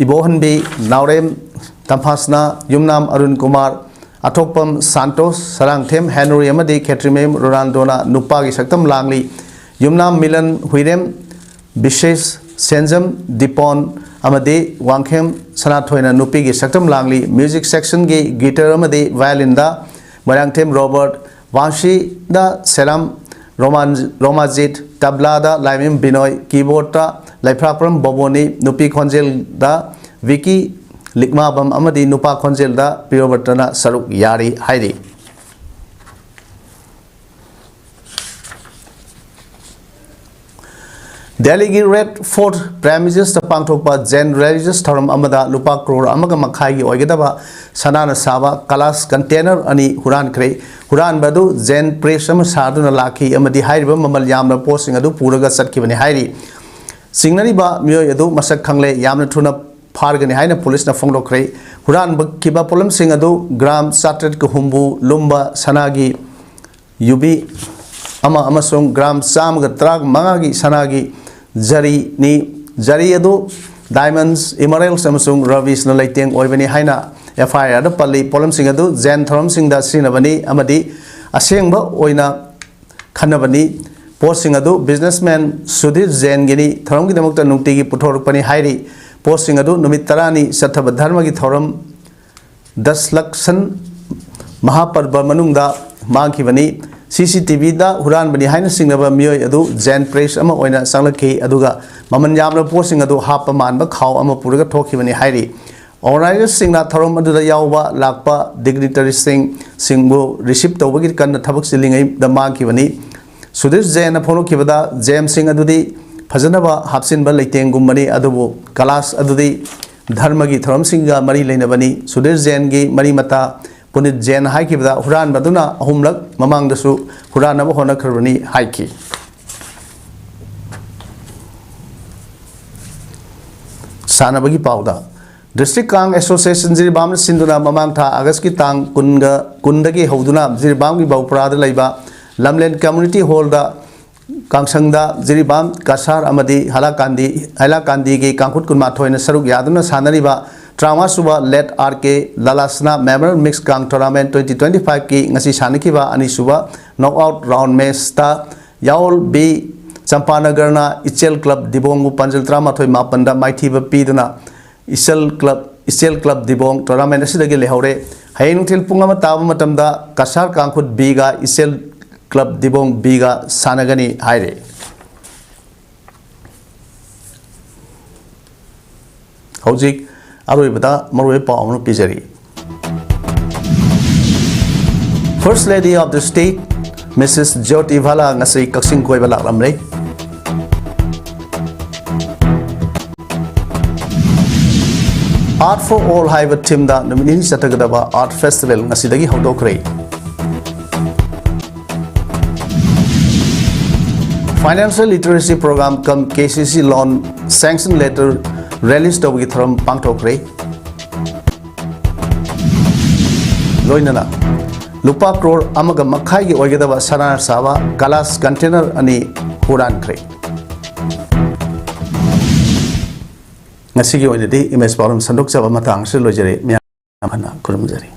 ꯏꯕꯣꯍꯟꯕꯤ, ꯅꯥꯎꯔꯦꯝ ꯇꯝꯐꯥꯁꯅꯥ, ꯌꯨꯝꯅꯥꯝ ꯑꯔꯨꯟ ꯀꯨꯃꯥꯔ, ꯑꯊꯣꯛꯄꯝ ꯁꯥꯟꯇꯣꯁ, ꯁꯔꯥꯡꯊꯦꯝ ꯍꯦꯅꯔꯤ ꯑꯃꯗꯤ ꯈꯦꯇ꯭ꯔꯤꯃꯌꯨꯝ ꯔꯣꯅꯥꯜꯗꯣꯅ ꯅꯨꯄꯥꯒꯤ ꯁꯛꯇꯝ ꯂꯥꯡꯂꯤ꯫ ꯌꯨꯝꯅꯥꯝ ꯃꯤꯂꯟ ꯍꯨꯏꯔꯦꯝ, ꯕꯤꯁꯦꯁ ꯁꯦꯟꯖꯝ, ꯗꯤꯄꯣꯟ ꯑꯃꯗꯤ ꯋꯥꯡꯈꯦꯝ ꯁꯅꯥꯊꯣꯏꯅ ꯅꯨꯄꯤꯒꯤ ꯁꯛꯇꯝ ꯂꯥꯡꯂꯤ꯫ ꯃ꯭ꯌꯨꯖꯤꯛ ꯁꯦꯛꯁꯟꯒꯤ ꯒꯤꯇꯔ ꯑꯃꯗꯤ ꯚꯥꯏꯑꯣꯂꯤꯟꯗ ꯃꯣꯏꯔꯥꯡꯊꯦꯝ ꯔꯣꯕꯔꯠ, ꯋꯥꯡꯁꯤꯗ ꯁꯦꯔꯥꯝ ꯔꯣꯃꯥꯟ-, ꯔꯣꯃꯥꯖꯤꯠ, ꯇꯕ꯭ꯂꯥꯗ ꯂꯥꯏꯃꯌꯨꯝ ꯕꯤꯅꯣꯏ, ꯀꯤꯕꯣꯔꯗꯇ ꯂꯩꯐ꯭ꯔꯥꯛꯄ꯭ꯔꯝ ꯕꯣꯕꯣꯅꯤ, ꯅꯨꯄꯤ ꯈꯣꯟꯖꯦꯜꯗ ꯚꯤꯀꯤ ꯂꯤꯛꯃꯥꯕꯝ ꯑꯃꯗꯤ ꯅꯨꯄꯥ ꯈꯣꯟꯖꯦꯜꯗ ꯄ꯭ꯔꯤꯌꯣꯕꯔꯇꯅ ꯁꯔꯨꯛ ꯌꯥꯔꯤ ꯍꯥꯏꯔꯤ꯫ ꯗꯦꯜꯂꯤꯒꯤ ꯔꯦꯗ ꯐꯣꯔꯠ ꯄ꯭ꯔꯦꯃꯤꯁꯦꯁꯇ ꯄꯥꯡꯊꯣꯛꯄ ꯖꯦꯟ ꯔꯤꯂꯤꯖꯤꯌꯁ ꯊꯧꯔꯝ ꯑꯃꯗ ꯂꯨꯄꯥ ꯀ꯭ꯔꯣꯔ ꯑꯃꯒ ꯃꯈꯥꯏꯒꯤ ꯑꯣꯏꯒꯗꯕ ꯁꯅꯥꯅ ꯁꯥꯕ ꯀꯂꯥꯁ ꯀꯟꯇꯦꯅꯔ ꯑꯅꯤ ꯍꯨꯔꯥꯟꯈ꯭ꯔꯦ꯫ ꯍꯨꯔꯥꯟꯕ ꯑꯗꯨ ꯖꯦꯟ ꯄ꯭ꯔꯦꯁ ꯑꯃ ꯁꯥꯗꯨꯅ ꯂꯥꯛꯈꯤ ꯑꯃꯗꯤ ꯍꯥꯏꯔꯤꯕ ꯃꯃꯜ ꯌꯥꯝꯂꯕ ꯄꯣꯠꯁꯤꯡ ꯑꯗꯨ ꯄꯨꯔꯒ ꯆꯠꯈꯤꯕꯅꯤ ꯍꯥꯏꯔꯤ꯫ ꯆꯤꯡꯅꯔꯤꯕ ꯃꯤꯑꯣꯏ ꯑꯗꯨ ꯃꯁꯛ ꯈꯪꯂꯦ, ꯌꯥꯝꯅ ꯊꯨꯅ ꯐꯥꯔꯒꯅꯤ ꯍꯥꯏꯅ ꯄꯨꯂꯤꯁꯅ ꯐꯣꯡꯗꯣꯛꯈ꯭ꯔꯦ꯫ ꯍꯨꯔꯥꯟꯈꯤꯕ ꯄꯣꯠꯂꯝꯁꯤꯡ ꯑꯗꯨ ꯒ꯭ꯔꯥꯝ ꯆꯥꯇ꯭ꯔꯦꯠꯀ ꯍꯨꯝꯐꯨ ꯂꯨꯝꯕ ꯁꯅꯥꯒꯤ ꯌꯨꯕꯤ ꯑꯃ ꯑꯃꯁꯨꯡ ꯒ꯭ꯔꯥꯝ ꯆꯥꯝꯃꯒ ꯇꯔꯥꯃꯉꯥꯒꯤ ꯁꯅꯥꯒꯤ ꯖꯔꯤꯅꯤ꯫ ꯖꯔꯤ ꯑꯗꯨ diamonds, emeralds ꯑꯃꯁꯨꯡ rubiesꯅ ꯂꯩꯇꯦꯡ ꯑꯣꯏꯕꯅꯤ ꯍꯥꯏꯅ F I Rꯗ ꯄꯜꯂꯤ꯫ ꯄꯣꯠꯂꯝꯁꯤꯡ ꯑꯗꯨ ꯖꯦꯟ ꯊꯧꯔꯝꯁꯤꯡꯗ ꯁꯤꯖꯤꯟꯅꯕꯅꯤ ꯑꯃꯗꯤ ꯑꯁꯦꯡꯕ ꯑꯣꯏꯅ ꯈꯟꯅꯕꯅꯤ꯫ ꯄꯣꯠꯁꯤꯡ ꯑꯗꯨ businessman ꯁꯨꯙꯤꯔ ꯖꯦꯟꯒꯤꯅꯤ, ꯊꯧꯔꯝꯒꯤꯗꯃꯛꯇ ꯅꯨꯡꯇꯤꯒꯤ ꯄꯨꯊꯣꯔꯛꯄꯅꯤ ꯍꯥꯏꯔꯤ꯫ ꯄꯣꯠꯁꯤꯡ ꯑꯗꯨ ꯅꯨꯃꯤꯠ ꯇꯔꯥꯅꯤ ꯆꯠꯊꯕ ꯙꯔꯃꯒꯤ ꯊꯧꯔꯝ ꯗꯁꯂꯛꯁꯟ ꯃꯍꯥꯄꯔꯕ ꯃꯅꯨꯡꯗ ꯃꯥꯡꯈꯤꯕꯅꯤ꯫ C C T Vꯗ ꯍꯨꯔꯥꯟꯕꯅꯤ ꯍꯥꯏꯅ ꯆꯤꯡꯅꯕ ꯃꯤꯑꯣꯏ ꯑꯗꯨ ꯖꯦꯟ ꯄ꯭ꯔꯦꯁ ꯑꯃ ꯑꯣꯏꯅ ꯆꯪꯂꯛꯈꯤ, ꯑꯗꯨꯒ ꯃꯃꯜ ꯌꯥꯝꯂꯕ ꯄꯣꯠꯁꯤꯡ ꯑꯗꯨ ꯍꯥꯞꯄ ꯃꯥꯟꯕ ꯈꯥꯎ ꯑꯃ ꯄꯨꯔꯒ ꯊꯣꯛꯈꯤꯕꯅꯤ ꯍꯥꯏꯔꯤ꯫ Organizerꯁꯤꯡꯅ ꯊꯧꯔꯝ ꯑꯗꯨꯗ ꯌꯥꯎꯕ ꯂꯥꯛꯄ dignitaryꯁꯤꯡ, ꯁꯤꯡꯕꯨ receive ꯇꯧꯕꯒꯤ ꯀꯟꯅ ꯊꯕꯛ ꯆꯤꯜꯂꯤꯉꯩꯗ ꯃꯥꯡꯈꯤꯕꯅꯤ꯫ ꯁꯨꯙꯤꯔ ꯖꯦꯟꯅ ꯐꯣꯡꯗꯣꯛꯈꯤꯕꯗ, ꯖꯦꯝꯁꯤꯡ ꯑꯗꯨꯗꯤ ꯐꯖꯅꯕ ꯍꯥꯞꯆꯤꯟꯕ ꯂꯩꯇꯦꯡꯒꯨꯝꯕꯅꯤ, ꯑꯗꯨꯕꯨ ꯀꯂꯥꯁ ꯑꯗꯨꯗꯤ ꯙꯔꯃꯒꯤ ꯊꯧꯔꯝꯁꯤꯡꯒ ꯃꯔꯤ ꯂꯩꯅꯕꯅꯤ꯫ ꯁꯨꯙꯤꯔ ꯖꯦꯟꯒꯤ ꯃꯔꯤ ꯃꯇꯥ ꯄꯨꯅꯤꯠ ꯖꯦꯟ ꯍꯥꯏꯈꯤꯕꯗ ꯍꯨꯔꯥꯟꯕꯗꯨꯅ ꯑꯍꯨꯝꯂꯛ ꯃꯃꯥꯡꯗꯁꯨ ꯍꯨꯔꯥꯟꯅꯕ ꯍꯣꯠꯅꯈ꯭ꯔꯕꯅꯤ ꯍꯥꯏꯈꯤ꯫ ꯁꯥꯟꯅꯕꯒꯤ ꯄꯥꯎꯗ, ꯗꯤꯁꯇ꯭ꯔꯤꯛ ꯀꯥꯡ ꯑꯦꯁꯣꯁꯤꯌꯦꯁꯟ ꯖꯤꯔꯤꯕꯥꯝꯅ ꯁꯤꯟꯗꯨꯅ ꯃꯃꯥꯡ ꯊꯥ ꯑꯥꯒꯁꯀꯤ ꯇꯥꯡ ꯀꯨꯟꯒ, ꯀꯨꯟꯗꯒꯤ ꯍꯧꯗꯨꯅ ꯖꯤꯔꯤꯕꯥꯝꯒꯤ ꯕꯧꯄ꯭ꯔꯥꯗ ꯂꯩꯕ ꯂꯝꯂꯦꯟ ꯀꯝꯃ꯭ꯌꯨꯅꯤꯇꯤ ꯍꯣꯜꯗ ꯀꯥꯡꯁꯪꯗ ꯖꯤꯔꯤꯕꯥꯝ, ꯀꯁꯥꯔ ꯑꯃꯗꯤ ꯍꯥꯏꯂꯥꯀꯥꯟꯗꯤ, ꯍꯥꯏꯂꯥꯀꯥꯟꯗꯤꯒꯤ ꯀꯥꯡꯈꯨꯠ ꯀꯨꯟꯃꯥꯊꯣꯏꯅ ꯁꯔꯨꯛ ꯌꯥꯗꯨꯅ ꯁꯥꯟꯅꯔꯤꯕ ꯇꯔꯥꯃꯉꯥ ꯁꯨꯕ ꯂꯦꯠ ꯑꯥꯔ ꯀꯦ ꯂꯂꯥꯁꯅꯥ ꯃꯦꯃꯣꯔꯤꯌꯦꯜ ꯃꯤꯛꯁ ꯀꯥꯡ ꯇꯣꯔꯅꯥꯃꯦꯟ ꯇ꯭ꯋꯦꯟꯇꯤ ꯇ꯭ꯋꯦꯟꯇꯤ ꯐꯥꯏꯚꯀꯤ ꯉꯁꯤ ꯁꯥꯟꯅꯈꯤꯕ ꯑꯅꯤꯁꯨꯕ ꯅꯣꯛ ꯑꯥꯎꯠ ꯔꯥꯎꯟ ꯃꯦꯆꯇ ꯌꯥꯑꯣꯜ ꯕꯤ ꯆꯝꯄꯥꯅꯒꯔꯅ ꯏꯆꯦꯜ ꯀ꯭ꯂꯕ ꯗꯤꯕꯣꯡꯕꯨ ꯄꯥꯟꯖꯜ ꯇꯔꯥꯃꯥꯊꯣꯏ ꯃꯥꯄꯟꯗ ꯃꯥꯏꯊꯤꯕ ꯄꯤꯗꯨꯅ ꯏꯆꯦꯜ ꯀ꯭ꯂꯕ, ꯏꯆꯦꯜ ꯀ꯭ꯂꯕ ꯗꯤꯕꯣꯡ ꯇꯣꯔꯅꯥꯃꯦꯟ ꯑꯁꯤꯗꯒꯤ ꯂꯩꯍꯧꯔꯦ꯫ ꯍꯌꯦꯡ ꯅꯨꯡꯊꯤꯜ ꯄꯨꯡ ꯑꯃ ꯇꯥꯕ ꯃꯇꯝꯗ ꯀꯁꯥꯔ ꯀꯥꯡꯈꯨꯠ ꯕꯤꯒ ꯏꯆꯦꯜ ꯀ꯭ꯂꯕ ꯗꯤꯕꯣꯡ ꯕꯤꯒ ꯁꯥꯟꯅꯒꯅꯤ ꯍꯥꯏꯔꯤ꯫ ꯍꯧꯖꯤꯛ ꯑꯔꯣꯏꯕꯗ ꯃꯔꯨꯑꯣꯏꯕ ꯄꯥꯎ ꯑꯃ ꯄꯤꯖꯔꯤ꯫ First Lady of the State, Mrs Jyoti Bhalla ꯉꯁꯤ ꯀꯛꯆꯤꯡ ꯀꯣꯏꯕ ꯂꯥꯛꯂꯝꯂꯦ꯫ Art for All ꯍꯥꯏꯕ ꯊꯤꯝꯗ ꯅꯨꯃꯤꯠ ꯅꯤꯅꯤ ꯆꯠꯊꯒꯗꯕ ꯑꯥꯔꯠ ꯐꯦꯁꯇꯤꯚꯦꯜ ꯉꯁꯤꯗꯒꯤ ꯍꯧꯗꯣꯛꯈ꯭ꯔꯦ꯫ Financial Literacy Program cum K C C Loan Sanction Letter release ꯇꯧꯕꯒꯤ ꯊꯧꯔꯝ ꯄꯥꯡꯊꯣꯛꯈ꯭ꯔꯦ꯫ ꯂꯣꯏꯅꯅ ꯂꯨꯄꯥ ꯀ꯭ꯔꯣꯔ ꯑꯃꯒ ꯃꯈꯥꯏꯒꯤ ꯑꯣꯏꯒꯗꯕ ꯁꯅꯥꯅ ꯁꯥꯕ ꯒꯂꯥꯁ ꯀꯟꯇꯦꯅꯔ ꯑꯅꯤ ꯍꯨꯔꯥꯟꯈ꯭ꯔꯦ꯫ ꯉꯁꯤꯒꯤ ꯑꯣꯏꯅꯗꯤ ꯏꯃꯦꯖ ꯄꯥꯎꯗꯝ ꯁꯟꯗꯣꯛꯆꯕ ꯃꯇꯥꯡ ꯑꯁꯤꯗ ꯂꯣꯏꯖꯔꯦ꯫ ꯃꯌꯥꯝ ꯍꯟꯅ ꯈꯨꯔꯨꯝꯖꯔꯤ꯫